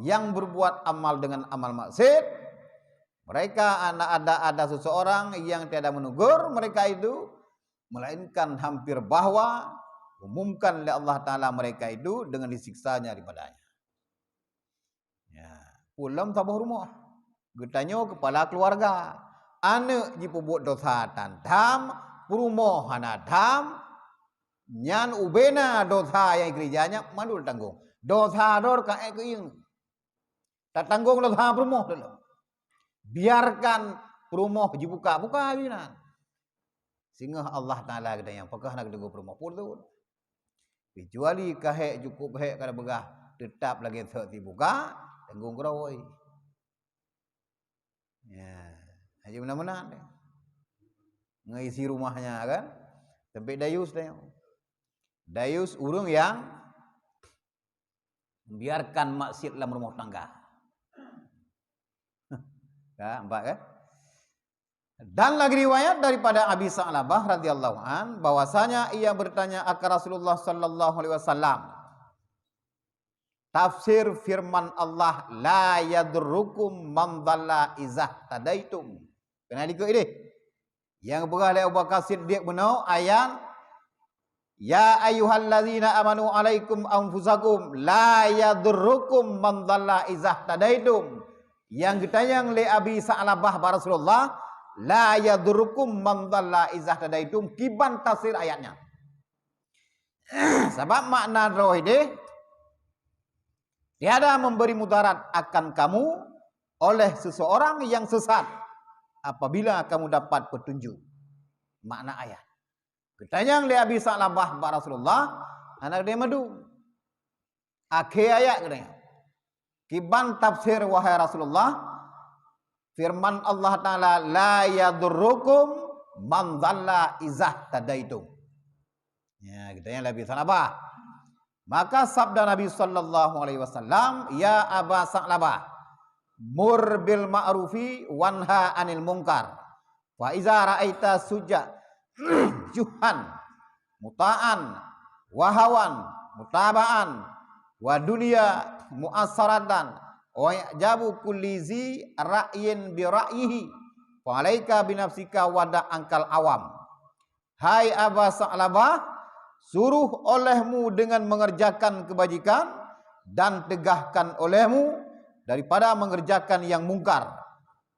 yang berbuat amal dengan amal maksiat. Mereka ana-, ada, ada seseorang yang tiada menegur mereka itu, melainkan hampir bahwa umumkan oleh Allah Taala mereka itu dengan disiksanya daripadanya. Ya, ulôn saboh rumoh. Geutanyoe kepala keluarga. Aneuk jipeubuet dosa tan tham, peurumoh hana tham, nyan ubena dosa nyang jikeurija nyan mandum tanggong. Dosa droe ka ék keu ieng. Tatanggong dosa peurumoh dulu. Biarkan peurumoh jibuka-buka inan. Singoh Allah Taala geutanyoe, pakon hana geuteugok peurumoh pun tu. Kecuali ka hék, cukup hék ka beugah, teutap lagée sot sibuka, tanggong keurôi. Ya, hana meunan-meunan deh. Ngon isi rumahnya kan, sampai dayus deh. Dayus ureuëng yang membiarkan maksiat dalam rumah tangga. Ya, nampak kan? Dan lagi riwayat daripada Abi Sa'labah radhiyallahu an, bahwasanya ia bertanya akan Rasulullah sallallahu alaihi wasallam. Tafsir firman Allah, "La yadurrukum man dhalla izahtadaitum." Keuneuk likot idéh. Nyang peugah lé Abu Bakar Siddiq bunoe ayat, "Ya ayyuhallazina amanu alaikum anfusakum la yadurrukum man dhalla izahtadaitum." Nyang geutanyong lé Abi Sa'labah bak Rasulullah, "La yadurrukum man dhalla izahtadaitum." Kiban tafsir ayat nyan. Sabab makna droe idéh, "Tiada memberi mudarat akan kamu oleh seseorang yang sesat apabila kamu dapat petunjuk." Makna ayat. Geutanyong lé Abi Sa'labah bak Rasulullah, hana geutanyoe mandum. Akhé ayat geutanyoe. Kiban tafsir, wahai Rasulullah, firman Allah Ta'ala, "La yadurrukum man dhalla izahtadaitum." Ya, kita yang lebih salah. Maka sabda Nabi sallallahu alaihi wasallam, "Ya Aba Sa'labah, mur bil ma'rufi wanha 'anil munkar. Fa iza ra'aita suja-, juhan, muta'an, wa hawan, mutaba'an, wa dunya mu'assaratan, wa ya'jabu kulli zi ra'yin bi ra'yihi, fa alaika bi nafsika wa da' ankal awam." Hai Aba Sa'labah, suruh olehmu dengan mengerjakan kebajikan dan tegahkan olehmu daripada mengerjakan yang mungkar.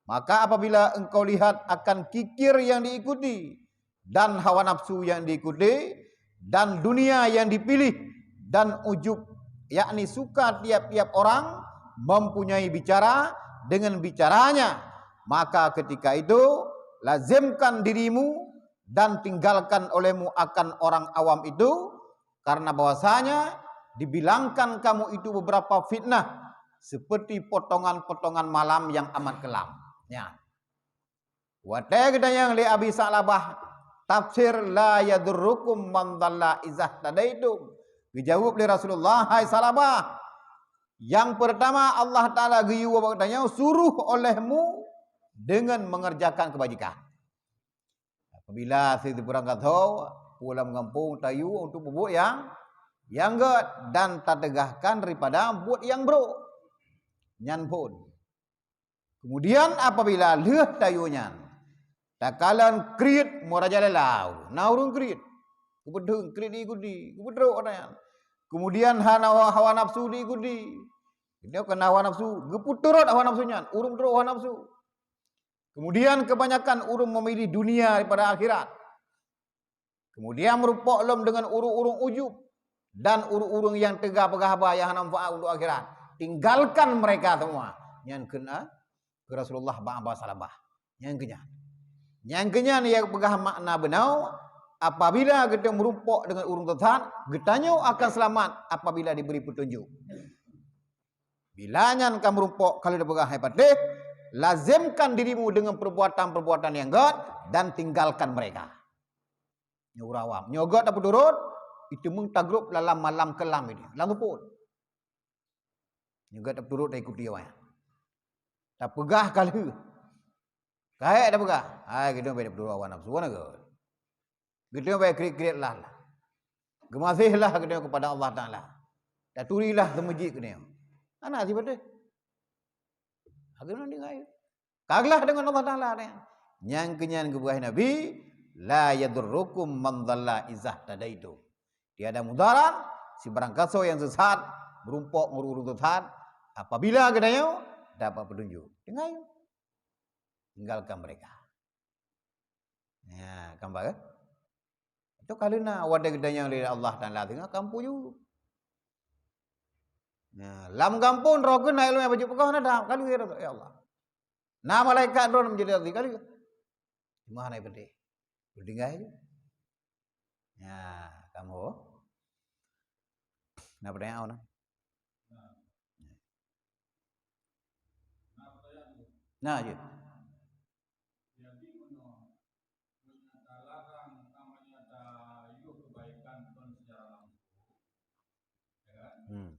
Maka apabila engkau lihat akan kikir yang diikuti, dan hawa nafsu yang diikuti, dan dunia yang dipilih, dan ujub, yakni suka tiap-tiap orang mempunyai bicara dengan bicaranya, maka ketika itu lazimkan dirimu dan tinggalkan olehmu akan orang awam itu, karena bahwasanya dibilangkan kamu itu beberapa fitnah seperti potongan-potongan malam yang amat kelam. Ya. Watée geutanyong lé Abi Sa'labah tafsir, "La yadurrukum man dhalla izahtadaitum." Geujaweueb lé Rasulullah, "Hai Sa'labah, yang pertama Allah Ta'ala geuyue bak geutanyoe suruh olehmu dengan mengerjakan kebajikan." Apabila si sibarang gasoe pulang gampông tayue untuk peubuet nyang, nyang gét dan tateugahkan daripada buet nyang brok, nyan phon. Kemudian apabila lheueh tayue nyan, takalon kriet meurajalela, na ureuëng kriet, geupeudeung kriet diikuti, geupeutrok nyan. Kemudian hana hawa nafsu diikuti. Dia kena hawa nafsu, geupeuturot hawa nafsu nyan, ureuëng peuturot hawa nafsu. Kemudian kebanyakan ureuëng memilih dunia daripada akhirat. Kemudian meurumpok lom dengan ureuëng-ureuëng ujub dan ureuëng-ureuëng nyang teuga peugah haba nyang hana manfaat untuk akhirat. Tinggalkan mereka semua. Nyan keuh, keu Rasulullah bak Aba Sa'labah. Nyan keuh nyan. Nyan keuh nyan nyang peugah makna beunau, apabila geutanyoe meurumpok dengan ureuëng sesat, geutanyoe akan selamat apabila diberi petunjuk. Bila nyan ka meurumpok ka lheueh tapeugah hai patéh, lazimkan dirimu dengan perbuatan-perbuatan nyang gét dan tinggalkan mereka. Nyoe ureuëng awam. Nyoe gét tapeuturot, itu meuntagrup dalam malam kelam ini, lam seupôt. Nyoe gét tapeuturot taikuti awaknyan. Tapeugah ka lheueh. Ka hék tapeugah, hai geutanyoe bèk tapeuturot hawa nafsu, hana gét. Geutanyoe bèk kriet-kriet lah. Geumaséhlah geutanyoe kepada Allah Ta'ala. Taturilah seumeujid geutanyoe. Hana sipatéh. Ageunan tinggai. Kaglah dengan Allah Ta'ala nyan. Nyang keuh nyan geupeugah Nabi, "La yadurrukum man dhalla izahtadaitum." Tiada mudarat sibarang gasoe nyang sesat, meurumpok ngon ureuëng sesat, apabila geutanyoe dapat petunjuk. Tinggai. Tinggalkan mereka. Ya, kan ba, kan? Itu ka lheueh na watée geutanyong lé Allah Ta'ala teungoh kampung ju. Ya, lam gampông droe keuh na iéleumé bacut peugah na dam, ka lheueh, ya Allah. Na malaikat droe menjadi lagi ka lheueh. Cuma hana peudeh. Tinggai ju. Ya, kamu. Na peudeh awak na. Na jeuet. Hmm.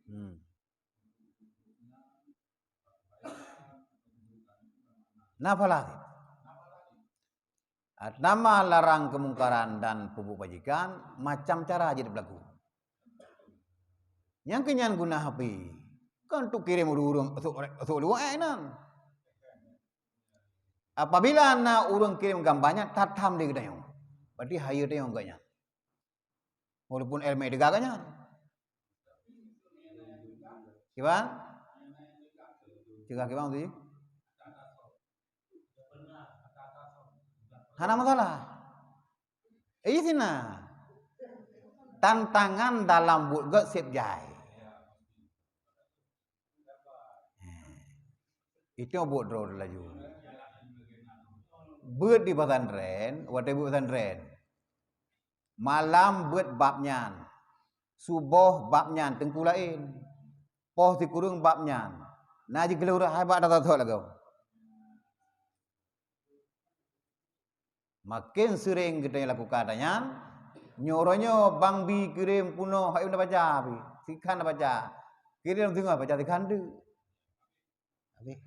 Hmm. Na phala. Atama larang keumungkaran dan peubuet keubaikan, macam cara jeuet beulaku. Nyang keu nyan guna api, kon untuk kirém ureuëng-ureuëng sôk, sôk luwah nan. Apabila na ureuëng kirém gamba nyan, tatham di geutanyoe, berarti hayeue tanyoe geuh nyan. Walaupun iéleumé teuga geuh nyan. Kiban? Teuga kiban tu? Hana masalah. Eh, sina. Tantangan dalam buet gét sép jai. Eh, itu buet droe laju. Beuet di pesantren, watèe beuet pesantren. Malam beuet bab nyan. Suboh bab nyan teungku laén. Poh sikureueng bab nyan. Na jigeulurah hai bak data thot lagoe. Maken seuréng geutanyoe lakukan ata nyan, nyoe uroe nyoe Bang Bi kirém peunoh, hai na baca Bi. Sikhan na baca. Kirém singoh baca sikhan tu. Habis.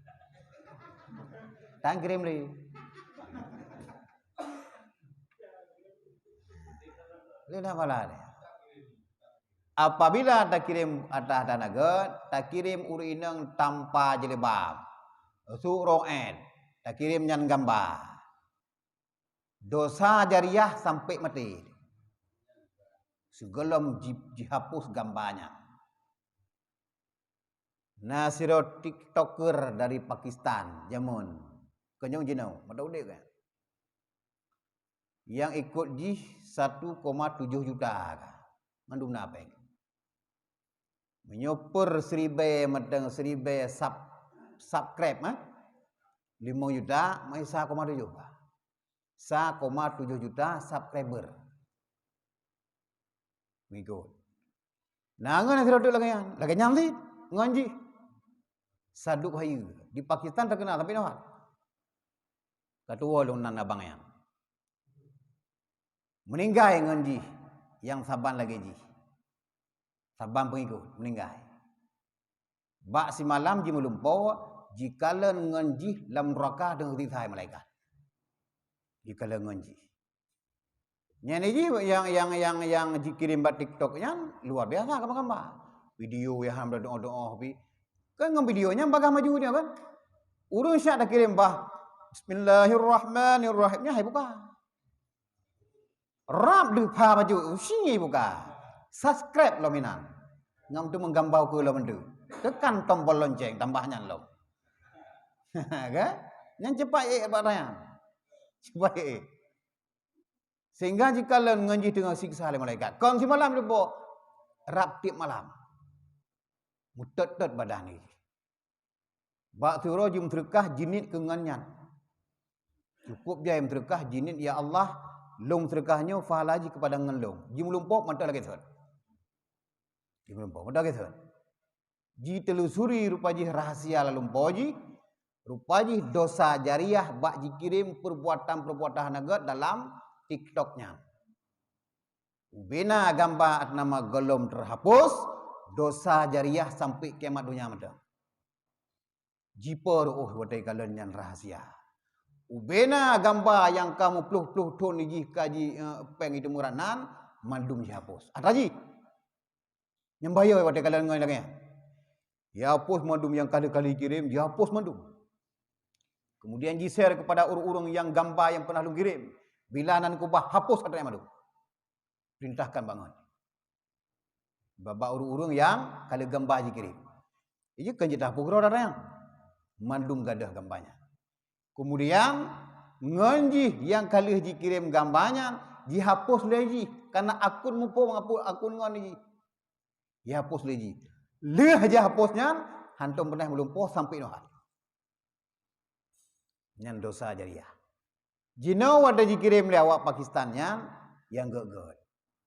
Tan kirém lé. Lé dah bala ni. Apabila takirém atas dana gét, takirém ureueng inong tanpa jilbab, su roet, takirém nyan gamba. Dosa jariah sampai maté. Sigohlom ji-, jihapus gamba nyan. Na sidroe TikToker dari Pakistan, jameun. Keunong jinoe, mata udép kan? Nyang ikot jih satu koma tujoh juta ka. Mandum na péng. Meunyoe per siribèe mantong siribèe sub-, subscribe, eh? Limong juta, mai sa koma tujoh ka. Sa koma tujoh juta subscriber. Mengikut. Nah, ngon sidroe lagèe nyan. Lagèe nyan cit ngon jih. Saduk Hayu. Di Pakistan terkenal sampai noh. Katuwoe lôn nan abang nyan. Meuninggai ngon jih nyang saban lagèe jih. Saban peungikut meuninggai. Bak simalam jimeulumpoe, jikalon ngon jih lam nuraka deungon siksa malaikat. Jikalon ngon jih. Nyan jih nyang, nyang, nyang, nyang jikirém bak TikTok nyan luar biasa gamba-gamba. Video nyang hana doa-doa pi. Kan ngon video nyan bagah maju nyoe kan. Ureueng syak takirém bah, "Bismillahirrahmanirrahim." Nyan hai buka. Rab deuh pha maju, usie buka. Subscribe lom inan. Ngon tu meugamba ukeue lom tu. Tekan tombol lonceng tambah nyan lom. Kan? Nyan cepat ék bak nyan. Cepat ék. Sehingga jikalon ngon jih teungoh siksa lé malaikat. Kon simalam dipo, rab tiep malam. Meutot-tot badan jih. Bak siuroe jimeuseudeukah jiniet keu ngon nyan. Cukup jai meuseudeukah jiniet, "Ya Allah, lôn meuseudeukah nyoe pahala jih keupada ngon lôn." Jimeulumpoe mantong lagèe thon. Jimeulumpoe mantong lagèe thon. Jitelusuri rupa jih rahasia lam lumpoe jih, rupa jih dosa jariah bak jikirém perbuatan-perbuatan hana gét dalam TikTok nyan. Ubena gamba ateueh nama gohlom teuhapus, dosa jariah sampai kiamat donya mantong. Jipo reuôh watèe kalon nyan rahasia. Ubena gamba nyang ka meuploh-ploh thon jih ka ji, eh, péng itu meurat nan, mandum jihapus. Atra jih. Nyang bayeue watèe kalon ngon lagèe nyan. Jihapus mandum nyang ka lheueh-ka lheueh kirém, jihapus mandum. Kemudian ji-share kepada ureueng-ureueng nyang gamba nyang pernah lôn kirém. Bila nan keubah, hapus atra nyan mandum. Perintahkan bangon. Bak ureueng-ureueng nyang ka lheueh gamba jikirém. Jadi kan jitahapus keudroe atra nyan. Mandum gadôh gamba nyan. Kemudian, ngon jih nyang ka lheueh jikirém gamba nyan, jihapus lé jih, karena akun muphom, akun ngon jih. Jihapus lé jih. Lheueh jihapus nyan, hantom pernah meulumpoe sampai noh. Nyan dosa jariah. Jinoe watèe jikirém lé awak Pakistan nyan, nyang gét-gét.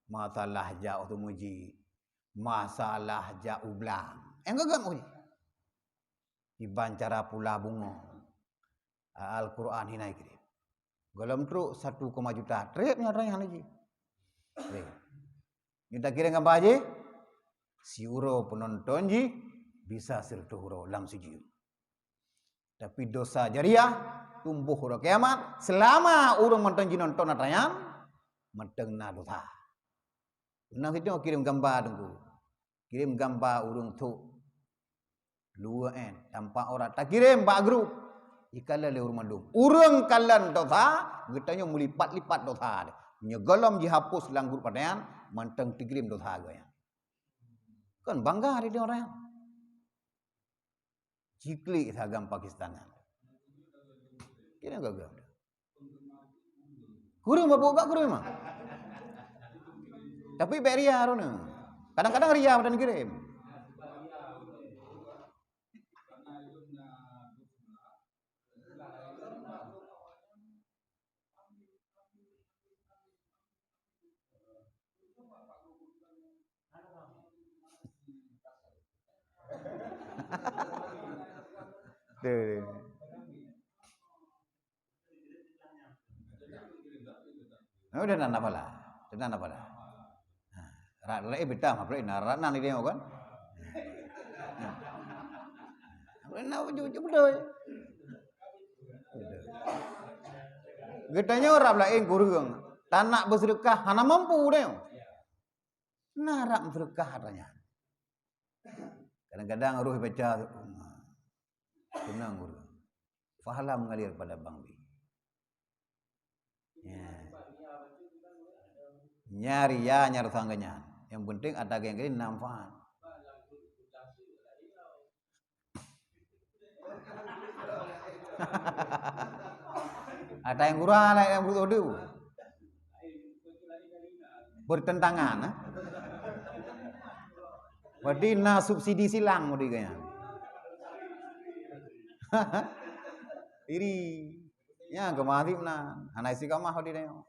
Masalah jak u teumujik, masalah jak u blang. Nyang gét-gét meuji. Kiban cara pula bungong. Al-Quran hina jikirém. Gohlom trok satu koma juta. Trép nyoe atra nyan lagi. Trép. Nyoe takirém gamba jih, siuroe peunonton jih bisa sireutôh uroe lam sijeuem. Tapi dosa jariah tumboh uroe kiamat, seulama ureueng mantong jinonton atra nyan, mantong na dosa. Pernah sidroe kirém gamba teungku. Kirém gamba ureueng thok. Luweuen, tampak aurat. Takirém bak grup. Jikalon lé ureueng mandum. Ureueng kalon dosa, geutanyoe meulipat-lipat dosa. Nyoe gohlom jihapus lam grup atra nyan, mantong teukirém dosa geuh nyan. Kan bangga di orang nyan. Jiklik sagam Pakistan nyan. Kira gagal. Kureueng mabök bak kureueng mah. Tapi bèk ria droeneuh. Kadang-kadang ria meunan kirém. Tuh. Nah, udah nana pala. Udah nana pala. Nah, rak lain betah mah, rak nan dia kan. Nah, betul. Geutanyoe rab laén kureueng, tanak beuseudeukah hana mampu deh. Na rab beuseudeukah ata nyan. Kadang-kadang roh baca, seunang kureueng. Pahala mengalir pada Bang Bi. Ya. Nyari ya, nyari sangga nyan. Yang penting ada geng-geng manfaat. Ada yang kurang, ada yang betul. Bertentangan, eh? Berarti na subsidi silang mau digaya. Iri. Ya, kemari na. Hana isi kamah di dayo.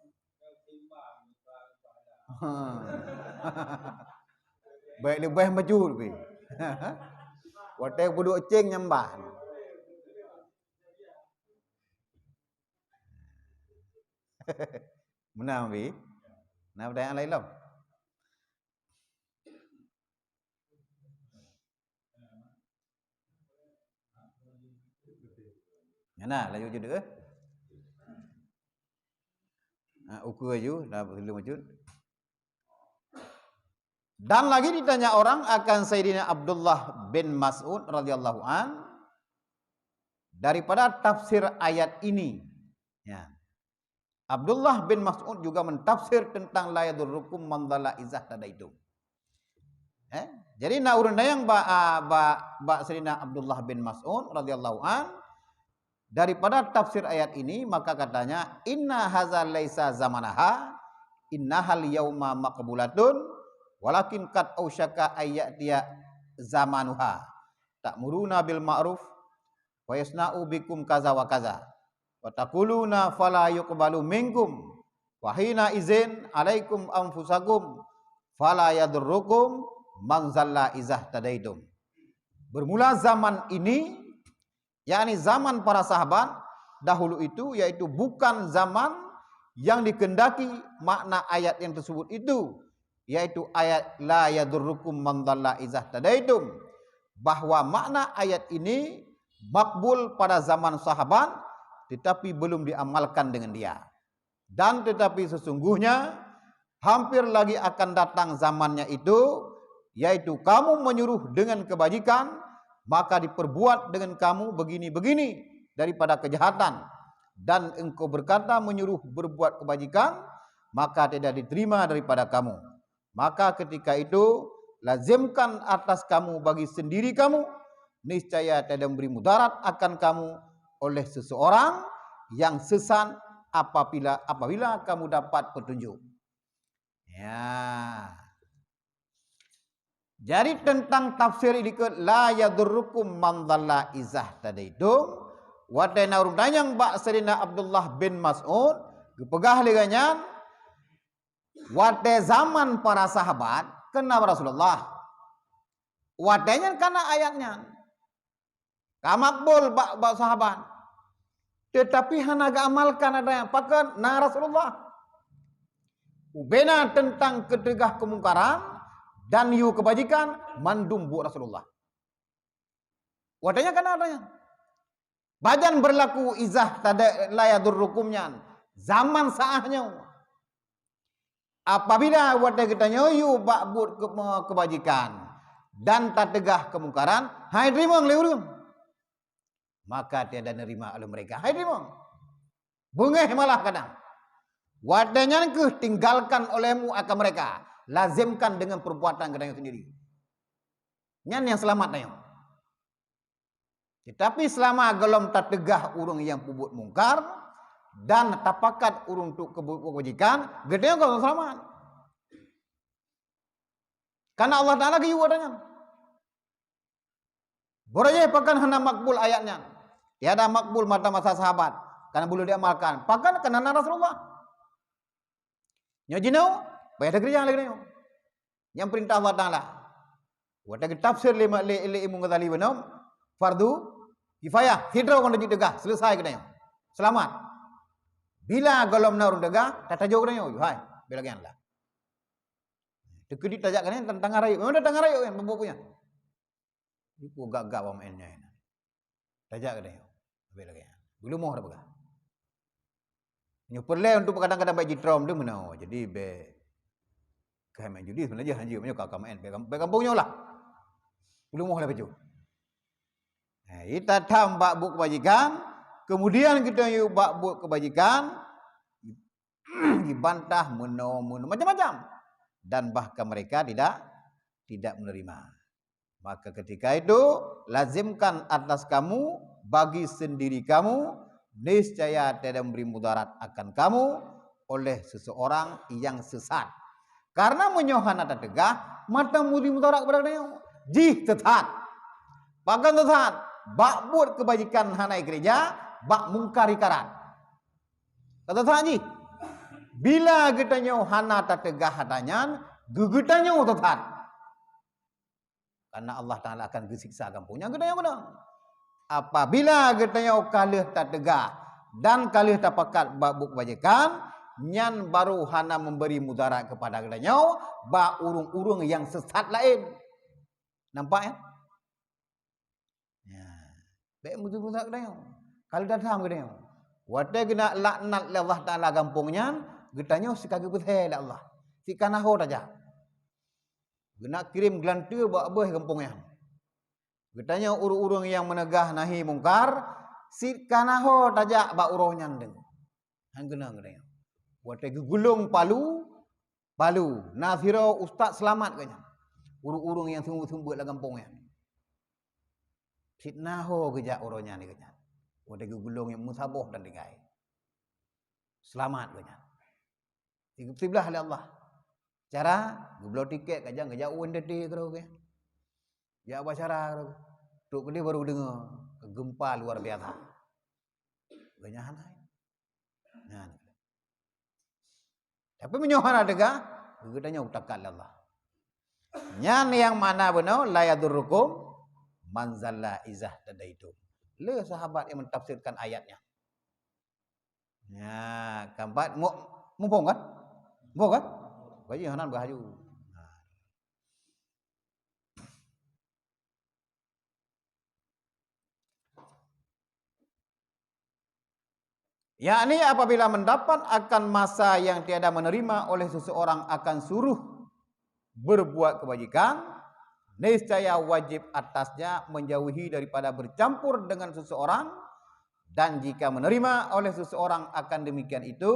Baik leubeh maju lebih. Watèe peuduek ceng nyambah. Meunan bi. Na pertanyaan lain lom? Nyana laju je deh. Ha, ukur laju dah sebelum wujud. Dan lagi ditanya orang akan Sayyidina Abdullah bin Mas'ud radhiyallahu an daripada tafsir ayat ini. Ya. Abdullah bin Mas'ud juga mentafsir tentang la yadurrukum man dhalla izahtadaitum. Eh? Jadi na ureuëng dayang bak, ah, bak, bak Sayyidina Abdullah bin Mas'ud radhiyallahu an daripada tafsir ayat ini, maka katanya, "Inna haza laisa zamanaha, innahal yauma maqbulatun, walakin qad ausyaka ayyatiya zamanuha. Ta'muruna bil ma'ruf wa yasna'u bikum kaza wa kaza. Wa taquluna fala yuqbalu minkum. Wa hina izin alaikum anfusakum fala yadurrukum man zalla izahtadaitum." Bermula zaman ini, yakni zaman para sahabat dahulu itu, yaitu bukan zaman yang dikehendaki makna ayat yang tersebut itu, yaitu ayat la yadurrukum man dhalla izahtadaitum, bahwa makna ayat ini makbul pada zaman sahabat tetapi belum diamalkan dengan dia. Dan tetapi sesungguhnya hampir lagi akan datang zamannya itu, yaitu kamu menyuruh dengan kebajikan, maka diperbuat dengan kamu begini-begini daripada kejahatan, dan engkau berkata menyuruh berbuat kebajikan, maka tidak diterima daripada kamu. Maka ketika itu lazimkan atas kamu bagi sendiri kamu, niscaya tiada memberi mudarat akan kamu oleh seseorang yang sesat apabila, apabila kamu dapat petunjuk. Ya. Jadi tentang tafsir dikeue la yadurrukum man dhalla izahtadaitum, watèe na ureuëng tanyong bak Saidina Abdullah bin Mas'ud, geupeugah lé geuh nyan, watèe zaman para sahabat, keunan Rasulullah. Watèe nyan kana ayat nyan. Ka makbul bak, bak sahabat. Tetapi hana geuamalkan ada nyang pakon na Rasulullah. Ubena tentang keuteugah keumungkaran dan yue keubajikan mandum buet Rasulullah. Watèe nyan kana ada nyang. Pajan berlaku izah tada la yadurrukum nyan. Zaman saat nyoe. Apabila watèe geutanyoe yue bak buet keu-, keubajikan dan tateugah keumungkaran, hai teurimong lé ureuëng, maka tiada nerima oleh mereka. Hai teurimong. Beungéh malah kadang. Watèe nyan kheueh tinggalkan olehmu akan mereka. Lazimkan dengan perbuatan geutanyoe sendiri. Nyan nyang seulamat tanyoe. Tetapi selama gohlom tateugah ureuëng nyang peubuet mungkar dan tapakat ureuëng untuk keubu-, keubajikan, geutanyoe gohlom seulamat. Karena Allah Taala geuyue ata nyan. Beurajih pakon hana makbul ayat nyan. Tiada makbul mata masa sahabat, karena belum diamalkan. Pakon keunan na Rasulullah. Nyoe jinoe, payah teukeureuja lagèe nyoe. Nyang peurintah Allah Taala. Watèe geutafsir lé, lé, lé Imam Ghazali bunoe, fardu Kifayah, sidroe ban tajak teuga, selesai geutanyoe. Selamat. Bila gohlom na ureuëng teuga, tatajok geutanyoe, hai, bela geutanyoe lah. Teukeudi tajak geutanyoe, tantangan rayeuk. Memang tantangan rayeuk kan, pembuat punya. Iku gak-gak bak maén nyan. Tajak geutanyoe. Habéh lagée nyan. Beulumoh tapeugah. Nyoe peureulée untuk kadang-kadang baik jitrom tu meunoe. Jadi bék keuhai main judi sebenarnya hanjeuet meunyoe ka, ka main bék, bék gampông nyoe lah. Beulumoh lah bacut. Nah, ita tham bak buet kebajikan, kemudian kita yue bak buet kebajikan, dibantah meunoe-meunoe macam-macam. Dan bahkan mereka tidak, tidak menerima. Maka ketika itu, lazimkan atas kamu, bagi sendiri kamu, niscaya tiada memberi mudarat akan kamu oleh seseorang yang sesat. Karena meunyoe hana tateugah, mata memberi mudarat kepada geutanyoe. Jih sesat. Pakon sesat? Bak buet kebajikan hana ikeureuja, bak mungkar ikarat. Ka sesat jih. Bila geutanyoe hana tateugah hata nyan, geu-, geutanyoe sesat. Karena Allah Taala akan geusiksa gampông nyan geutanyoe keudong. Apabila geutanyoe ka lheueh tateugah dan ka lheueh tapakat bak buet kebajikan, nyan barô hana memberi mudarat kepada geutanyoe bak ureuëng-ureuëng nyang sesat laén. Nampak, ya? Ya. Bék meututoe that geutanyoe. Ka lheueh tatham geutanyoe. Watée geunak laknat lé Allah Taala gampông nyan, geutanyoe sika geupeusé lé Allah. Sika na ho tajak. Geunak kirém geulanteue bak beueh gampông nyan. Geutanyoe ureuëng-ureuëng nyang meuneugah nahi mungkar, sika na ho tajak bak uroe nyan deungoe. Han keunong geutanyoe. Watée geugulong palu, palu, na sidroe ustaz seulamat geuh nyan. Ureuëng-ureuëng nyang seumeubeuet-seumeubeuet lam gampông nyan. Sika na ho geujak uroe nyan geuh nyan. Watée geugulong nyang meusaboh dan tinggai. Seulamat geuh nyan. Geupeusibeulaih lé Allah. Cara, geubloe tiket, ka jak, ka jak u N T T keudroe geuh nyan. Jak bak acara keudroe. Trok keudeh barô geudeungoe, geumpa luar biasa. Geuh nyan hana. Nyan. Tapi meunyoe hana teuga, geutanyoe utakat lé Allah. Nyan nyang makna bunoe, "La yadurrukum man zalla iza tadaitum." Le sahabat nyang mentafsirkan ayat nyan. Nya, keempat, mu-, muphom kan? Muphom kan? Bagi hana bahaju. Nah. Yakni apabila mendapat akan masa yang tiada menerima oleh seseorang akan suruh berbuat kebajikan, niscaya wajib atasnya menjauhi daripada bercampur dengan seseorang, dan jika menerima oleh seseorang akan demikian itu,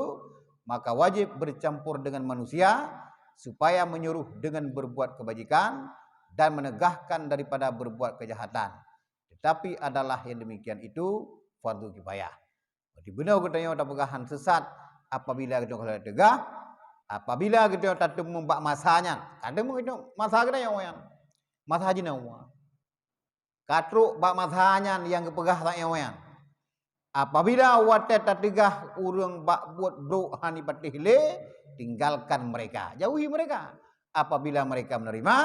maka wajib bercampur dengan manusia supaya menyuruh dengan berbuat kebajikan dan menegahkan daripada berbuat kejahatan. Tetapi adalah yang demikian itu fardu kifayah. Berarti beuna geutanyoe tapeugah han sesat apabila geutanyoe ka lheueh teuga, apabila geutanyoe tateumeung bak masa nyan. Ka teumeung geutanyoe masa geutanyoe nyan. Masa jinoe. Ka trok bak masa nyan nyang geupeugah lagée nyan. Apabila watée tateugah ureuëng bak buet brok hana patéh lé, tinggalkan mereka, jauhi mereka. Apabila mereka menerima,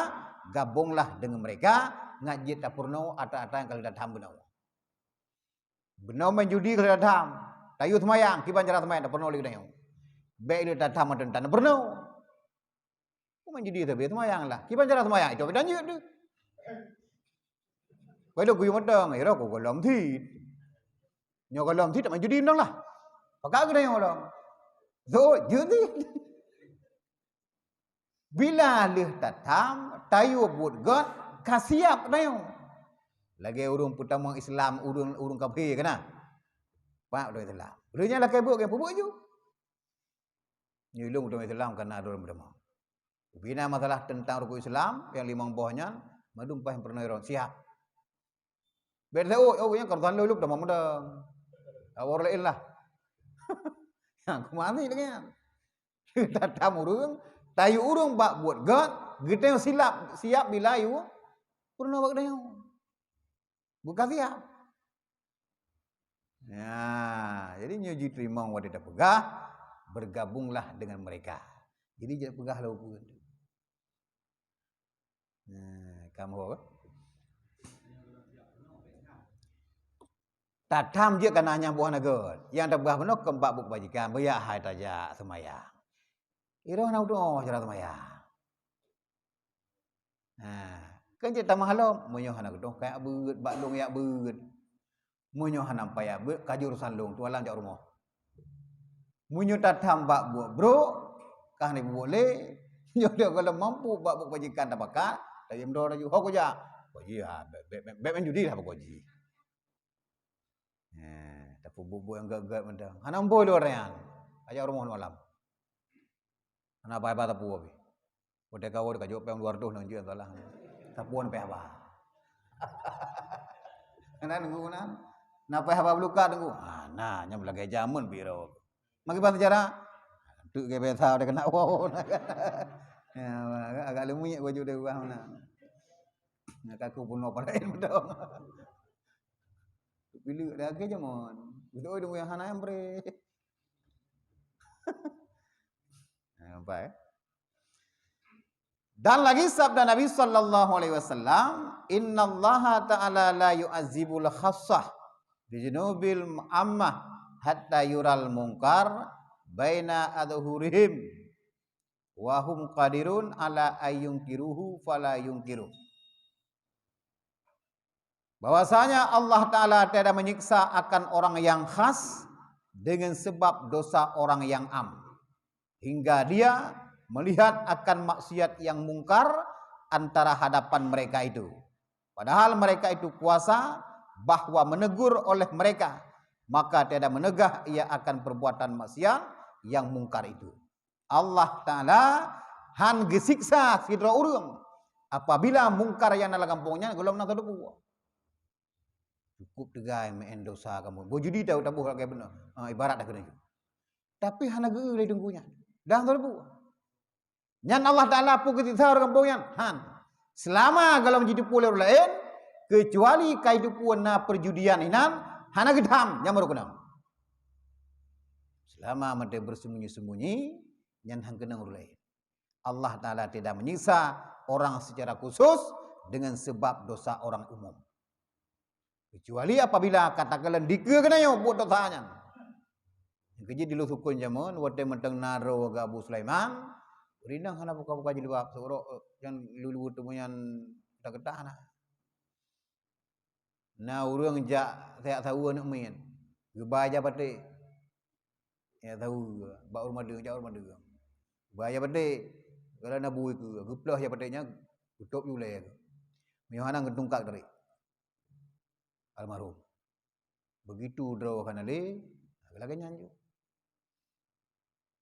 gabunglah dengan mereka, ngat jeuet tapeurunoe atra-atra nyang ka lheueh tatham bunoe. Bunoe main judi ka lheueh tatham, tayue seumayang, kiban cara seumayang tapeurunoe lé geutanyoe. Bék lé tatham mantong tan peurunoe. Ku main judi sabe seumayang lah. Kiban cara seumayang, itu tanjeuet tu. Kau itu guyup mantong, ira ku gohlom sit. Nyoe gohlom sit tak main judi mantong lah. Pakat geutanyoe gohlom. So, judi. Bila lheueh tatham, tayue buet gét, ka siap tanyoe. Lagée ureuëng peutamong Islam, ureuëng, ureuëng kafé keunan. Pak ureuëng Islam. Ureuëng nyan lakée buet, geupeubeuet ju. Nyoe lôn peutamong Islam kana droe peutamong. Ubina masalah teuntang rukun Islam nyang limong boh nyan, mandum paih peurunoe droe siap. Bék teuôt, oh, nyang keureusaan lôn lôn tamong mudeng. Awor laén lah. Nyang kumaha lagée nyan. Tatam ureuëng, tayue ureuëng bak buet gét, geutanyoe silap, siap bila yue peurunoe bak geutanyoe. Bukan siap. Ya, jadi nyoe jiteurimong watée tapeugah, bergabunglah dengan mereka. Jadi jeuet peugah lom peue. Nah, kamoe apa? Tatham jeuet kana nyang boh na gét. Nyang tapeugah bunoe keu bak buet kebajikan, beuyak hai tajak seumayang. Iroh na udoe cara seumayang. Ha, kan cit tamah lom, meunyoe hana geudoh ka jak beuet, bak lôn jak beuet. Meunyoe hana payah beuet, ka jeuet urosan lôn, tualang jak rumoh. Meunyoe tatham bak buet brok, ka hana buet lé, nyoe dia kalau mampu bak buet kebajikan tabakat, tajak meudoe laju, "Ho kujak?" "Ko jih, ha, bèk, bèk, bèk, bèk main judi lah pokok jih." He, tapeubuet-buet nyang gét-gét mantong. Hana muphom lé ureueng nyan. Ka jak rumoh malam. Hana paih haba sapeue pih. Watèe kawoe ka jok péng dua ratus nang jeuet salah. Sapeue paih haba. Hana nunggu na. Na paih haba beulukat nunggu. Ah, na nyang lagèe jameun biro. Magi ban sejarah. Teuk ke biasa udah kena wow. Ya, agak, agak leumiek baju dia ubah mana. Nak aku bunuh pada ilmu tu. Bila dah ke jameun. Betul dia yang hana yang beri. Nampak, eh? Dan lagi sabda Nabi sallallahu alaihi wasallam, "Innallaha ta'ala la yu'adzibul khassah bijunubil ammah hatta yural munkar baina adhurihim wa hum qadirun ala ayyungkiruhu fala yungkiru." Bahwasanya Allah Ta'ala tiada menyiksa akan orang yang khas dengan sebab dosa orang yang am, hingga dia melihat akan maksiat yang mungkar antara hadapan mereka itu. Padahal mereka itu kuasa bahwa menegur oleh mereka, maka tiada menegah ia akan perbuatan maksiat yang mungkar itu. Allah Ta'ala han geusiksa sidroe ureueng apabila mungkar nyang na lam gampông nyan gohlom na teudebu. Cukup teugai meu'en dosa kamoe. Boh judi taboh lagèe bunoe. Ha, ibarat dah keuneuk. Tapi hana geu lé teungku nyan. Dah teudebu. Nyan Allah Ta'ala peue geusiksa ureueng gampông nyan? Han. Selama gohlom jiteupeue lé ureueng laén, kecuali ka jiteupeue na perjudian inan, hana geutham nyang meureukeunong. Selama meuteubeursembunyi-, sembunyi, nyan han keunong ureueng laén. Allah Ta'ala tidak menyiksa orang secara khusus dengan sebab dosa orang umum. Kecuali apabila katakanlah dikeue keunoe buet dosa nyan. Keujeuet di lôn sukon jameun, watèe mantong na droe geuh Abu Sulaiman, ureueng inong hana buka-buka jilbab, seurok nyang lulu teumeu nyan geutak-geutak na. Na ureueng jak saweue aneuk miet, geuba ija paték. Jak saweue, bak ureueng madeueng, jak ureueng madeueng. Geuba ija paték, geulah na bui keu, geuploh ija paték nyan, geutôb ulèe. Meunyoe hana geutungkat dari almarhum. Begitu droe hana lé, lagèe nyan ju.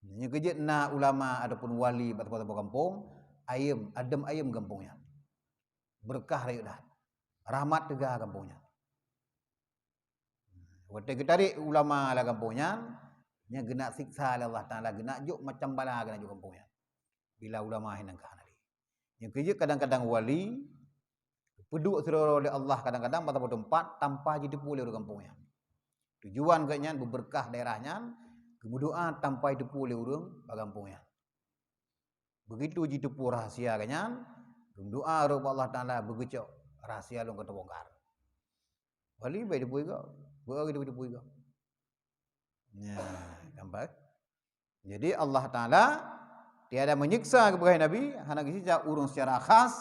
Nyoe keujeuet na ulama ataupun wali bak saboh-saboh gampông, ayeuem, adem ayeuem gampông nyan. Beureukat rayeuk that. Rahmat teuga gampông nyan. Watèe geutarek ulama lam gampông nyan, nyan geunak siksa lé Allah Ta'ala, geunak jok macam bala geunak jok gampông nyan. Bila ulama hinan ka hana lé. Nyang keujeuet kadang-kadang wali, peuduek sidroe lé Allah kadang-kadang bak saboh teumpat tanpa jiteupeue lé ureueng gampông nyan. Tujuan geuh nyan beubeureukat daerah nyan, geumeudoa tanpa jiteupeue lé ureueng bak gampông nyan. Begitu jiteupeue rahsia geuh nyan, geumeudoa rot bak Allah Ta'ala beugeucok rahsia lôn ka teubongkar. Wali bai teupeue gob, beu teupeue gob. Nyan, nampak? Jadi Allah Ta'ala tiada menyiksa kepada Nabi, hana geusiksa ureueng secara khas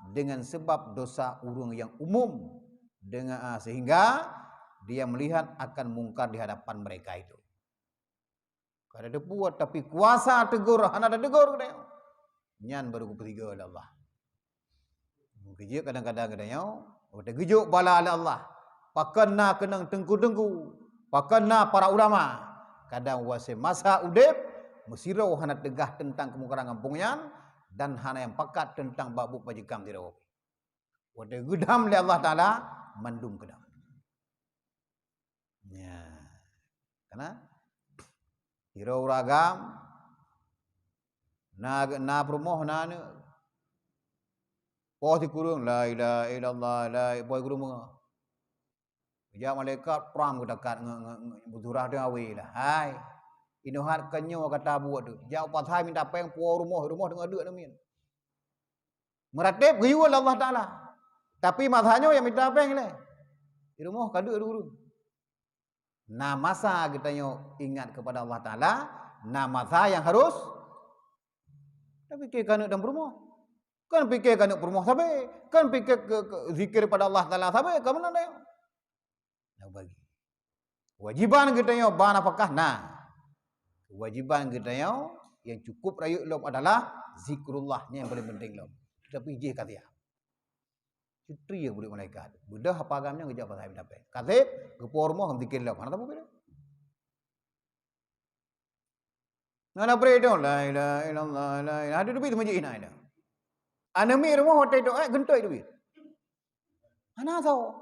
dengan sebab dosa ureueng yang umum, dengan, ah, sehingga dia melihat akan mungkar di hadapan mereka itu. Ka teupeue, tapi kuasa tegur hana teugur geutanyoe. Nyan baru geupeusigoe lé Allah. Keujeuet kadang-kadang geutanyoe, watèe geujok bala lé Allah, pakon na keunong teungku-teungku, pakon na para ulama, kadang watèe masa udép, meusidroe hana teugah teuntang keumungkaran gampông nyan, dan hana nyang pakat teuntang bak buet bajikam sidroe. Watèe geudam lé Allah Ta'ala, mandum keudam. Ya. Karena sidroe ureueng agam, na, na peurumoh na aneuk. Poh sikureueng, "La ilaha illallah, la," poh sikureueng beungoh. Jak malaikat pram geudakat nge-, nge-, nge-, beusurah teuh awe lah. "Hai, inoe hat keu nyoe kata buet teuh. Jak u pasai minta péng puwoe rumoh, rumoh teungoh deuek namiet." Meuratéb geuyue lé Allah Ta'ala. Tapi masa nyoe nyang minta péng lé. Di rumoh ka deuek dua ureueng. Na masa geutanyoe ingat kepada Allah Taala, na masa nyang harus tapike keu aneuk dan peurumoh. Kan pike keu aneuk peurumoh sabe, kan pike keu, keu zikir pada Allah Taala sabe, ka meunan tanyoe. Na bagi. Kewajiban geutanyoe ba nafakah na. Kewajiban geutanyoe nyang cukup rayeuk lom adalah zikrullah, nyan nyang paling penting lom. Tapi jih ka siap. Cutri ya buleuen malaikat. Beudôh apa agam nyan geujak pasai bidapée. Kaseb, geupo rumoh zikir lom. Hana tapeubuet. Nah, na bri tu, la ilaha illallah, la ilaha. Hadu dubi teumeuji ina ina. Aneuk miet rumoh watée tu, eh, geuntôi dubi. Hana so.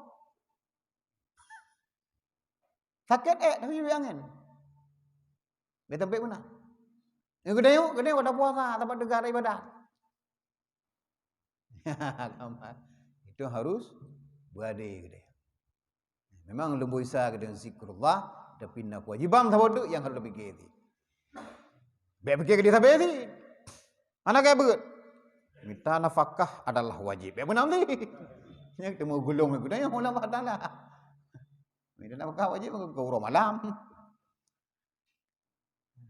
Sakét, eh, tapi dubi angén. Dia tempat mana? Yang gede yuk, gede pada puasa, tempat negara ibadah. Itu harus berade gede. Memang leumboi sa geutanyoe zikrullah, tapi na kewajiban saboh teuk nyang harôh tapike cit. Bék pike keu sabe cit. Hana kaya beuet. Mita nafakah adalah wajib. Bék meunan cit. Nyang teumeu gulong geutanyoe ulama Allah Taala. Mita nafakah wajib keu uroe malam.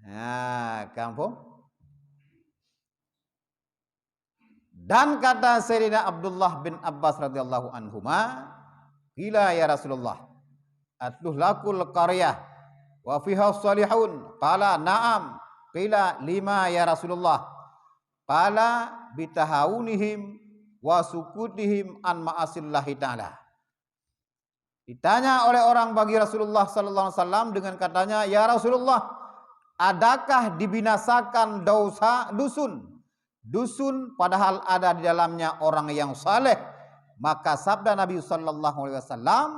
Ha, kampung. Dan kata Sayyidina Abdullah bin Abbas radhiyallahu anhuma, "Qila ya Rasulullah, atuhlakul qaryah wa fiha salihun?" Qala, "Na'am." Qila, "Lima ya Rasulullah?" Qala, "Bitahawunihim wa sukutihim an ma'asillahi ta'ala." Ditanya oleh orang bagi Rasulullah sallallahu alaihi wasallam dengan katanya, "Ya Rasulullah, adakah dibinasakan dosa dusun? Dusun padahal ada di dalamnya orang yang saleh." Maka sabda Nabi sallallahu alaihi wasallam,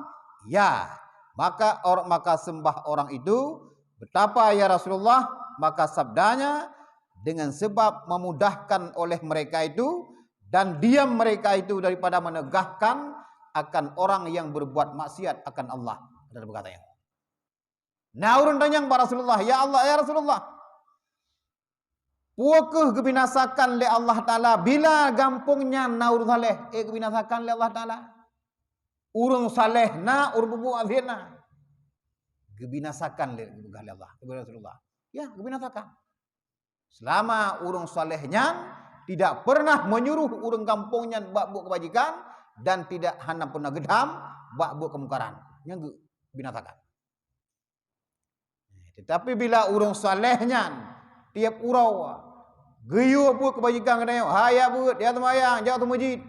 "Ya." Maka or-, maka sembah orang itu, "Betapa ya Rasulullah?" Maka sabdanya, "Dengan sebab memudahkan oleh mereka itu dan diam mereka itu daripada menegahkan akan orang yang berbuat maksiat akan Allah." Ada berkata ya. Na ureuëng tanyong bak Rasulullah, "Ya Allah, ya Rasulullah, peu kheueh geubinasakan lé Allah Taala bila gampông nyan na ureuëng saleh?" Eh, geubinasakan lé Allah Taala. Ureuëng saleh na, ureuëng peubuet maksiat na. Geubinasakan lé, geupeugah lé Allah, geupeugah lé Rasulullah. Ya, geubinasakan. Selama ureuëng saleh nyan tidak pernah menyuruh ureuëng gampông nyan bak buet keubajikan dan tidak hana pernah geudham bak buet keumungkaran, nyan geubinasakan. Tetapi bila ureuëng saleh nyan tiep uroe geuyue buet keubajikan keunoe, "Hai ya beuet, ya seumayang, jak teumeujid.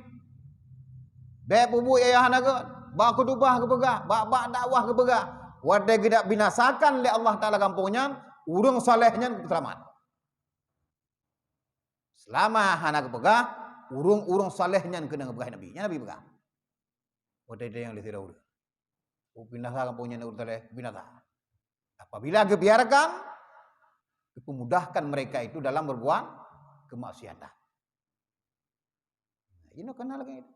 Bék peubuet ya hana gét." Bak khutubah geupeugah, bak, bak dakwah geupeugah. Watée geudak binasakan lé Allah Taala gampông nyan, ureuëng saleh nyan seulamat. Selama hana geupeugah, ureuëng-ureuëng saleh nyan keuneuk geupeugah Nabi. Nyan Nabi peugah. Watée nyang lé sidroe ureuëng. Binasa gampông nyan ureuëng saleh, binasa. Apabila geubiarkan, dipermudahkan mereka itu dalam berbuat kemaksiatan. Nah, inoe kana lagée itu.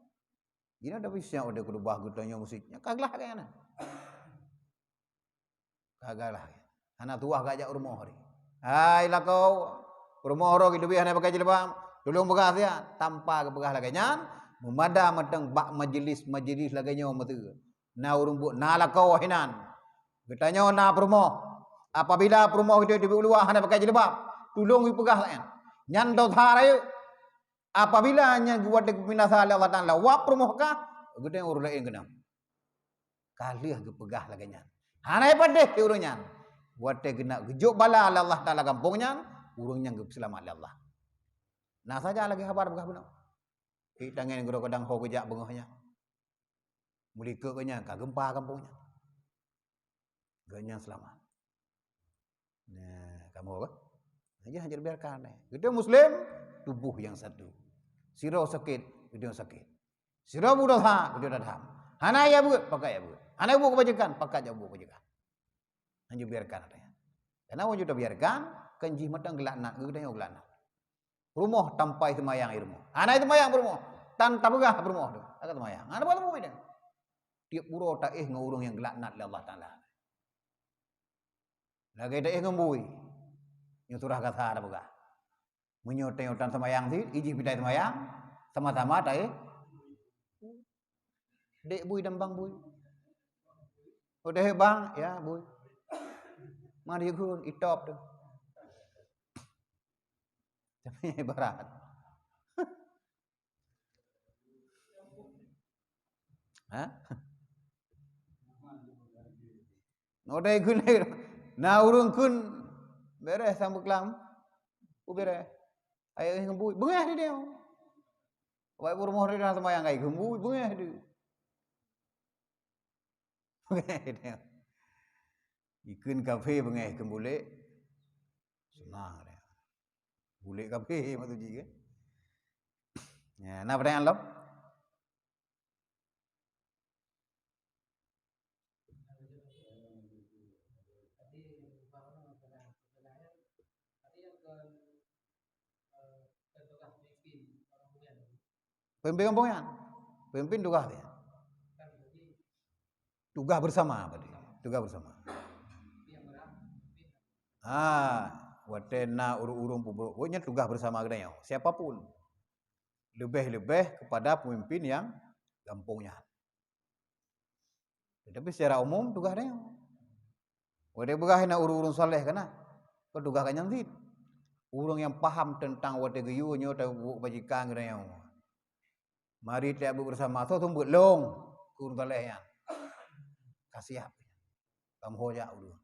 Inoe dah bisa udah khutubah geutanyoe meuseujid. Nyan ka glah lagée nyan. Ka glah. Hana tuwah ka jak u rumoh tadi. "Hai lakoe, u rumoh droe geuteubiet hana pakai jilbab, tulông peugah siat." Tanpa geupeugah lagée nyan, meumada mantong bak majelis-majelis lagée nyoe meuteue. Na ureuëng buet, na lakoe hinan. Geutanyoe na peurumoh. Apabila peurumoh geutanyoe teubiet u luwa hana pakai jilbab, tulông geupeugah lagée nyan. Nyan desya rayeuk. Apabila nyan geuwat geubinasa lé Allah Taala, wab peurumoh kah, geutanyoe ureuëng laén keunong. Ka lheueh geupeugah lagée nyan. Hana padeh ureuëng nyan. Watée geunak geujok bala lé Allah Taala gampông nyan, ureuëng nyan geupeuseulamat lé Allah. Na saja lagée haba peugah bunoe. Pih tangen geuroe kadang ho geujak beungoh nyan. Meulikot geuh nyan ka geumpa gampông nyan. Geuh nyan seulamat. Nah, kamoe bah. Hanya, hanya biarkan, eh. Kita Muslim, tubuh yang satu. Sidroe sakét, kita sakét. Sidroe budosa, kita dah ham. Hana ya buet, pakat ya buet. Hana buet kebajikan, pakat ya buet kebajikan. Hanya biarkan katanya. Karena wajib biarkan, kan jih matang gelaknat, kita yang gelaknat. Rumoh tanpa seumayang di rumoh. Hana seumayang di rumoh. Tan tapeugah di rumoh tu. Agak seumayang. Hana buat apa dia. Tiep uroe taéh ngon ureuëng nyang geulaknat lé Allah Taala. Lagée taéh ngon bui. Nyoe surah gasa tapeugah. Meunyoe tanyoe tan seumayang cit, ijih pitai seumayang, sama-sama taéh. Dek bui dan bang bui. Oh, dek bang, ya, bui. Mana dia gun itop tu. Tapi ibarat. Ha? Nodai gun na ureuëng kun bereh sang beuklam. Ku bereh. Ayo ngebui, beungeh di dia. Wai burumoh di dalam sembahyang kai ngebui, beungeh di. Beungeh di dia. Ikun kafe beungeh kembulek. Senang dia. Bulek kafe maksud jih kan. Ya, na pertanyaan lom? Pemimpin kampung nyan. Pemimpin tugas dia. Tugas bersama berarti. Tugas bersama. Ha, watée na ureuëng-ureuëng peubrok, nyan tugas bersama geutanyoe. Siapapun. Leubeh-leubeh kepada pemimpin yang gampông nyan. Tetapi secara umum tugas tanyoe. Watée beugah na ureuëng-ureuëng saleh kana, petugas ka nyan cit. Ureuëng nyang paham teuntang watée geuyue nyoe tabuet kebajikan geutanyoe. Mari tajak buet bersama, soe seumeubeuet lông keu ureuëng saleh nyan. Ka siap. Ka meuho jak ureuëng.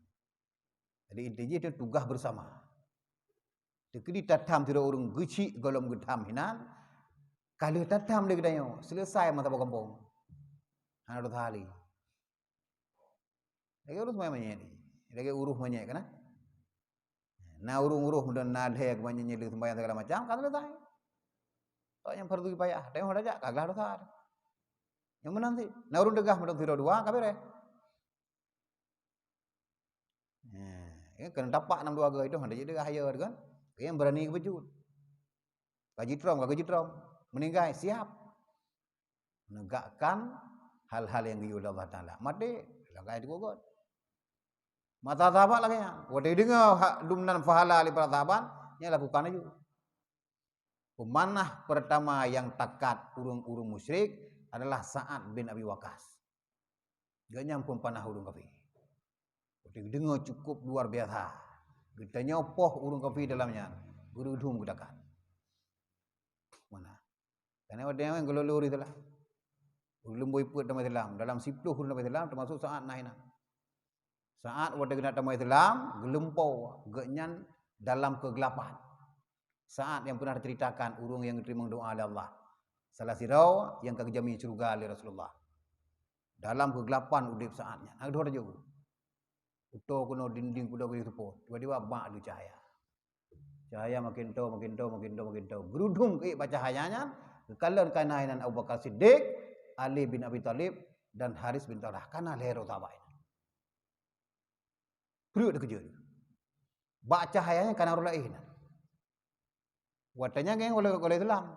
Jadi inti jih tu tugas bersama. Teukeudi tatham sidroe ureuëng geuchik gohlom geutham hinan, ka lheueh tatham lé geutanyoe, selesai masa bak gampông. Hana dosa hali. Lagée ureuëng sembahyang manyét, lagée ureuëng manyét kana. Na ureuëng-ureuëng muda na lhée manyét nyeleu sembahyang segala macam, ka selesai. Tok nyang fardu kifayah, tapi hana jak ka glah dosa. Nyang meunan sih, na ureuëng deugah meunan sidroe dua ka beres. Nah, ya, kena tapak enam dua geu itu hana jadi hayo kan. Yang berani kepecut. Ka jitrom, ka jitrom. Meninggai siap. Menegakkan hal-hal yang diulah Allah Taala. Mati, langkai itu gogol. Mata sahabat lagi nya. Waktu dengar hak dumnan pahala oleh para sahabat, yang lakukan aja. Pemanah pertama yang takat ureuëng-ureuëng musyrik adalah Sa'ad bin Abi Waqqas. Gobnyan pun panah ureuëng kafé. Watée geudeungoe cukup luar biasa. Geutanyoe poh ureuëng kafé dalam nyan, geurudum geutakat. Mana? Karena watée nyan geulolo ri telah. Ureuëng leumboi peuet tamah Islam, dalam siploh ureuëng tamah Islam, termasuk Sa'ad na inan. Sa'ad watée geunak tamah Islam, geulumpo gobnyan dalam keugelapan. Sa'ad yang pernah diceritakan ureuëng yang diterima doa oleh Allah. Salah sidroe yang ka geujamin syurga oleh Rasulullah. Dalam keugelapan udeb Sa'ad nyan. Hana dua taju. Utoe keunoe dinding pudoe geuyue teupoh. Tiba-tiba bak lé cahaya. Cahaya makin toe, makin toe, makin toe, makin toe. Geurudum keuiek bak cahaya nyan, geukalon kana inan Abu Bakar Siddiq, Ali bin Abi Thalib, dan Haris bin Thalbah. Kana lhée droe sahabat nyan. Peureuk teukeujot. Bak cahaya nyan kana ureuëng laén. Watée nyan geng oleh, oleh Islam.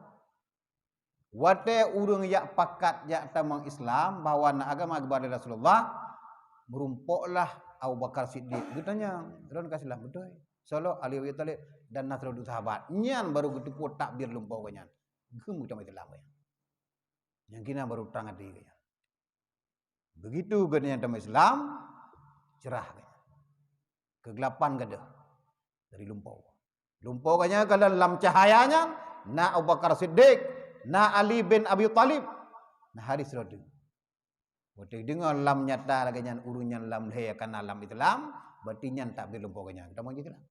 Watée ureuëng jak pakat jak tamong Islam bahwa na agama geuba lé Rasulullah, meurumpoklah Abu Bakar Siddiq. Geutanyong, "Droeneuh ka Islam beutôi?" Solo Ali bin Abi Thalib dan na sidroe sahabat. Nyan baru geuteupeue takbir lumpo gobnyan. Geumeutamong Islam gobnyan. Nyang kina baru trang até gobnyan. Begitu geutanyoe tamong Islam, cerah geutanyoe. Keugelapan gadôh dari lumpo. Lumpo geutanyoe ka lam cahaya nyan, na Abu Bakar Siddiq, na Ali bin Abi Thalib, na Haris Radhi. Watée deungoe lam nyata lagée nyan ureuëng nyan lam lhée kana lam Islam, berarti nyan takbir lumpo geutanyoe. Kita mau Islam.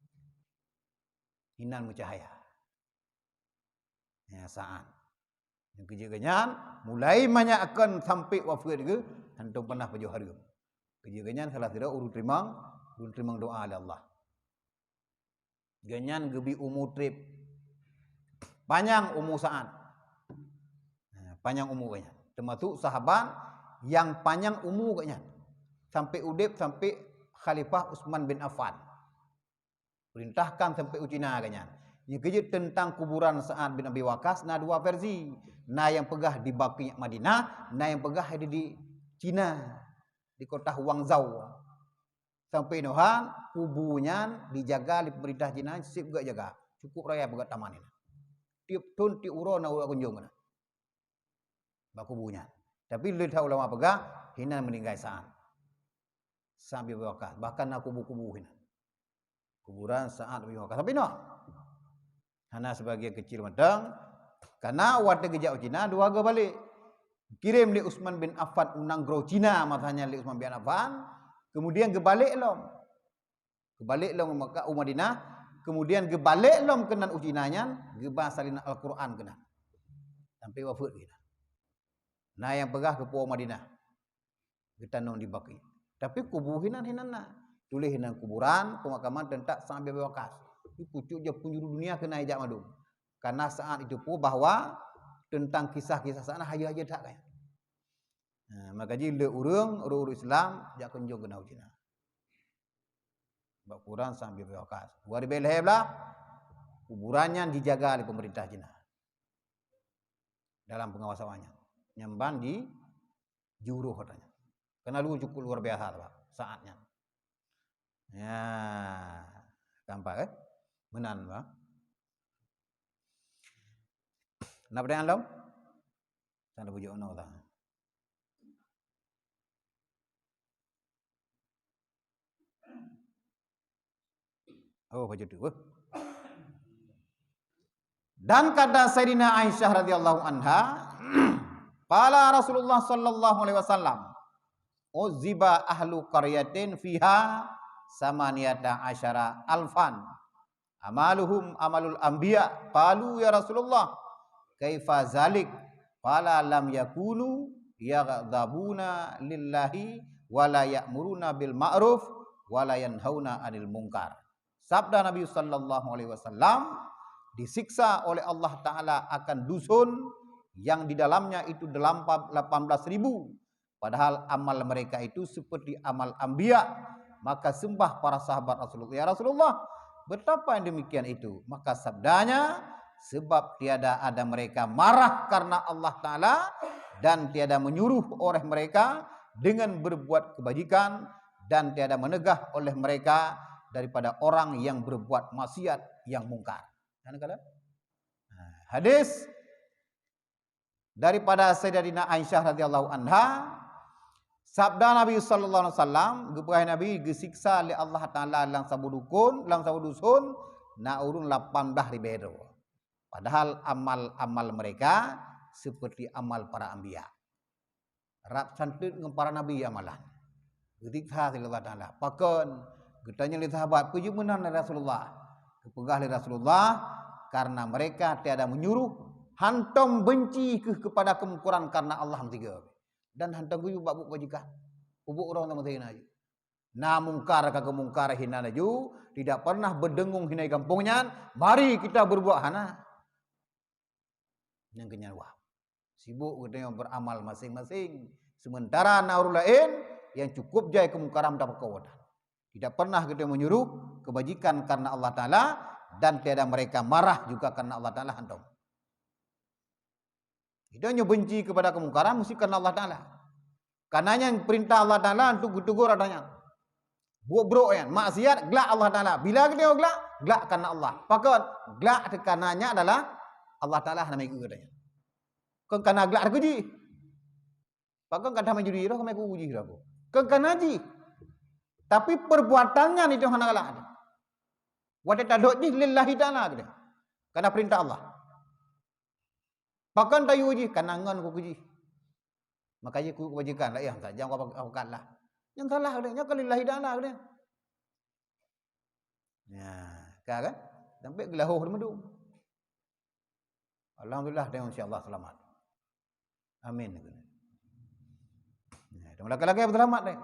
Inan meucahaya. Ya, Sa'ad. Nyang keujeuet geuhnyan, mulai manyak kon sampai wafeuet geuh, hantom pernah pajoh hareuem. Keujeuet geuhnyan salah sidroe ureuëng teurimong, ureuëng teurimong doa lé Allah. Geuhnyan geubri umu treb. Panyang umu Sa'ad. Ha, panyang umu geuhnyan. Termasuk sahabat nyang panyang umu geuhnyan. Sampai udeb, sampai Khalifah Utsman bin Affan. Perintahkan sampai u Cina geuhnyan. Nyang keujeuet teuntang kuburan Sa'ad bin Abi Waqqas na dua versi. Na nyang peugah di Baqi' Madinah, na nyang peugah di, di Cina, di kota Guangzhou. Sampai nohan kubu nyan dijaga lé pemerintah Cina, seb geujaga. Cukup raya peugah taman nyan. Tiep thon, tiep uroe na ureuëng kunjong keunan. Bak kubu nyan. Tapi lé that ulama peugah, hinan meuninggai Sa'ad. Sa'ad bin Abi Waqqas. Bahkan na kubu-kubu hinan. Kuburan Sa'ad bin Waqqas. Tapi noh, hana sebagian kecil mantong. Karena watée geujak u Cina, dua geubalek. Kirém lé Utsman bin Affan u nanggroe Cina, masanya lé Utsman bin Affan. Kemudian geubalek lom. Geubalek lom u Makkah, u Madinah. Kemudian geubalek lom keunan u Cina nyan, geuba salinan Al-Quran keunan. Sampai wafeuet keunan. Na nyang peugah keupuwoe Madinah. Geutanom di Baqi. Tapi kubu hinan, hinan na. Tuléh hinan kuburan, peumakaman teuntak Sa'ad bin Abi Waqqas. Di pucuk jih peunjuru dunia keunan ijak mandum. Karena Sa'ad itu pun bahwa teuntang kisah-kisah Sa'ad hayeue-hayeue that kaya. Nah, maka jih le ureuëng, ureuëng-ureuëng Islam jak kunjung keunan u Cina. Bak kuburan Sa'ad bin Abi Waqqas. Dua ribèe lhèe blah, kuburan nyan dijaga lé pemerintah Cina. Dalam pengawasan awak nyan. Nyan ban di juru katanya. Karena lu cukup luar biasa lah, Sa'ad nyan. Ya, tampak eh? Meunan bah. Nak pertanyaan lom? Tanda bujur no tah. Oh, baju tu. Eh. Dan kata Sayyidina Aisyah radhiyallahu anha, qala Rasulullah sallallahu alaihi wasallam, "Uzziba ahlu qaryatin fiha samaniyata asyara alfan. Amaluhum amalul anbiya." Qalu, "Ya Rasulullah, kaifa zalik?" Qala, "Lam yakunu yaghdabuna lillahi wa la ya'muruna bil ma'ruf wa la yanhauna 'anil munkar." Sabda Nabi sallallahu alaihi wasallam, disiksa oleh Allah Ta'ala akan dusun yang di dalamnya itu delapan belas ribu. Padahal amal mereka itu seperti amal anbiya. Maka sembah para sahabat Rasulullah, "Ya Rasulullah, betapa yang demikian itu?" Maka sabdanya, "Sebab tiada ada mereka marah karena Allah Ta'ala dan tiada menyuruh oleh mereka dengan berbuat kebajikan dan tiada menegah oleh mereka daripada orang yang berbuat maksiat yang mungkar." Kan kata? Nah, hadis daripada Sayyidatina Aisyah radhiyallahu anha, sabda Nabi sallallahu alaihi wasallam, geupeugah Nabi geusiksa lé Allah Ta'ala lam saboh dukun, lam saboh dusun, na ureuëng lapan blah ribèe droe. Padahal amal-amal mereka seperti amal para anbiya. Rab santeuet ngon para nabi amalan. Geusiksa lé Allah Ta'ala. Pakon? Geutanyong lé sahabat, "Peue jeuet meunan, ya Rasulullah?" Geupeugah lé Rasulullah, "Karena mereka tiada menyuruh, hantom benci keuh kepada kemungkaran karena Allah meusigoe. Dan hantom geuyue bak buet kebajikan." Ubak ureuëng sama sehina jih. Na mungkar ka keumungkar hinan laju, tidak pernah berdengung hinan gampông nyan, "Mari kita berbuat," hana. Nyang keunyan wah. Sibuk geutanyoe beramal masing-masing, sementara na ureuëng laén yang cukup jai keumungkaran meutabako watah. Tidak pernah geutanyoe menyuruh kebajikan karena Allah Ta'ala dan tiada mereka marah juga karena Allah Ta'ala hantom. Geutanyoe benci kepada keumungkaran mesti karena Allah Ta'ala. Karena nyang perintah Allah Ta'ala untuk geutegur adanya. Buet brok nyan, maksiat glak Allah Ta'ala. Bila geutanyoe glak, glak karena Allah. Pakon? Glak teuh karena nyan adalah Allah Ta'ala hana meuiku geutanyoe. Kon karena glak teuh jih. Pakon ka that meujudi roh, ka meuiku jih roh. Kon karena jih. Tapi perbuatan nyan itu hana galak. Watée tadok jih lillahi ta'ala geutanyoe. Karena perintah Allah. Pakon tayue jih? Karena ngon ku jih. Maka jih ku kebajikan lah, ya, tak jang aku, aku kat lah. Nyang salah geutanyoe, nyoe kan lillahi ta'ala geutanyoe. Ya, ka kan? Sampai geulahoh di meudum. Alhamdulillah, dan insya Allah selamat. Amin. Ya, dan laki-laki berselamat deh.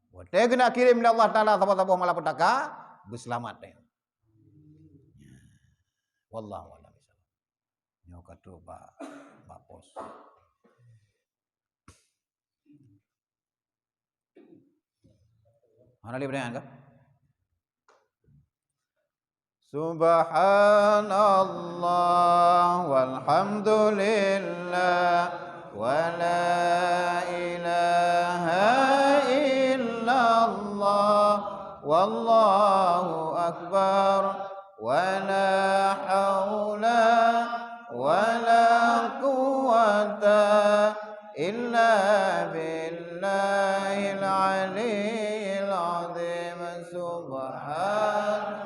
Watée keuneuk kirém lé Allah Ta'ala saboh-saboh malapetaka, beuselamat deh. Ya. Wallahu a'lam bishawab. Nyoe ka trok bak, bak pos. Hana lé pertanyaan kah? Subhanallah walhamdulillah wa la ilaha illallah wallahu akbar wa la haula wa la quwwata illa billahil aliyyil azim. Subhan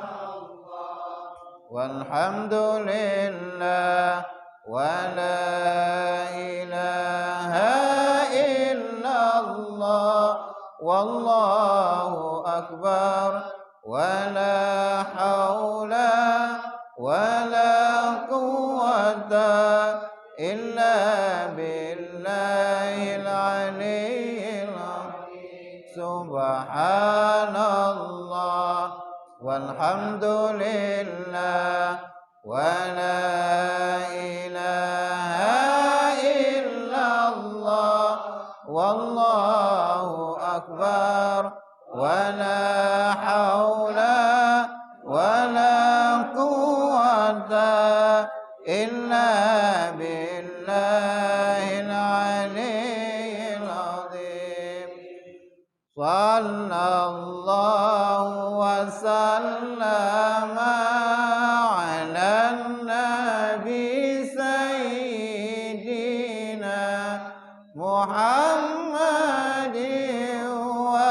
Alhamdulillah, wa la ilaha illallah, wallahu akbar, wa la haula wa la quwwata illa billahil aliyyil azim. Subhanallah, walhamdulillah, wa la ilaha illallah, wallahu akbar, wa la haula wa la quwwata illa billahil aliyyil azim. Sallallahu wa sallama ala nabi sayyidina Muhammadin wa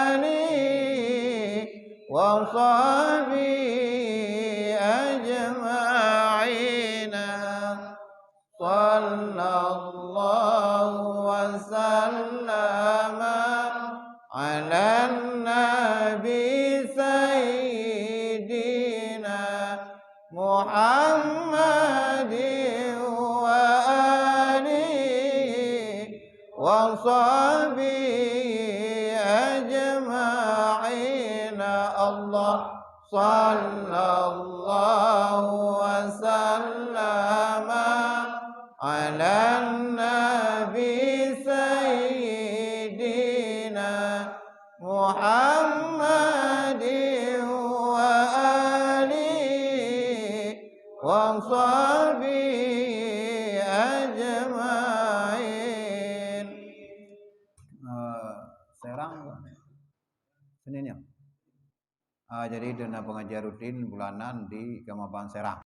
alihi wa sahbihi ajma'in. Sallallahu wa sallama ala nabi sayyidina Muhammadin wa alihi wa sahbihi ajma'in. Allah, sallallahu wa sallama ala nabi sayyidina Muhammadin wa alihi wa sahbihi ajma'in. Eh, seurang Senin nyoe. Ah, jadi, dana pengajian rutin bulanan di Kemaban Serang.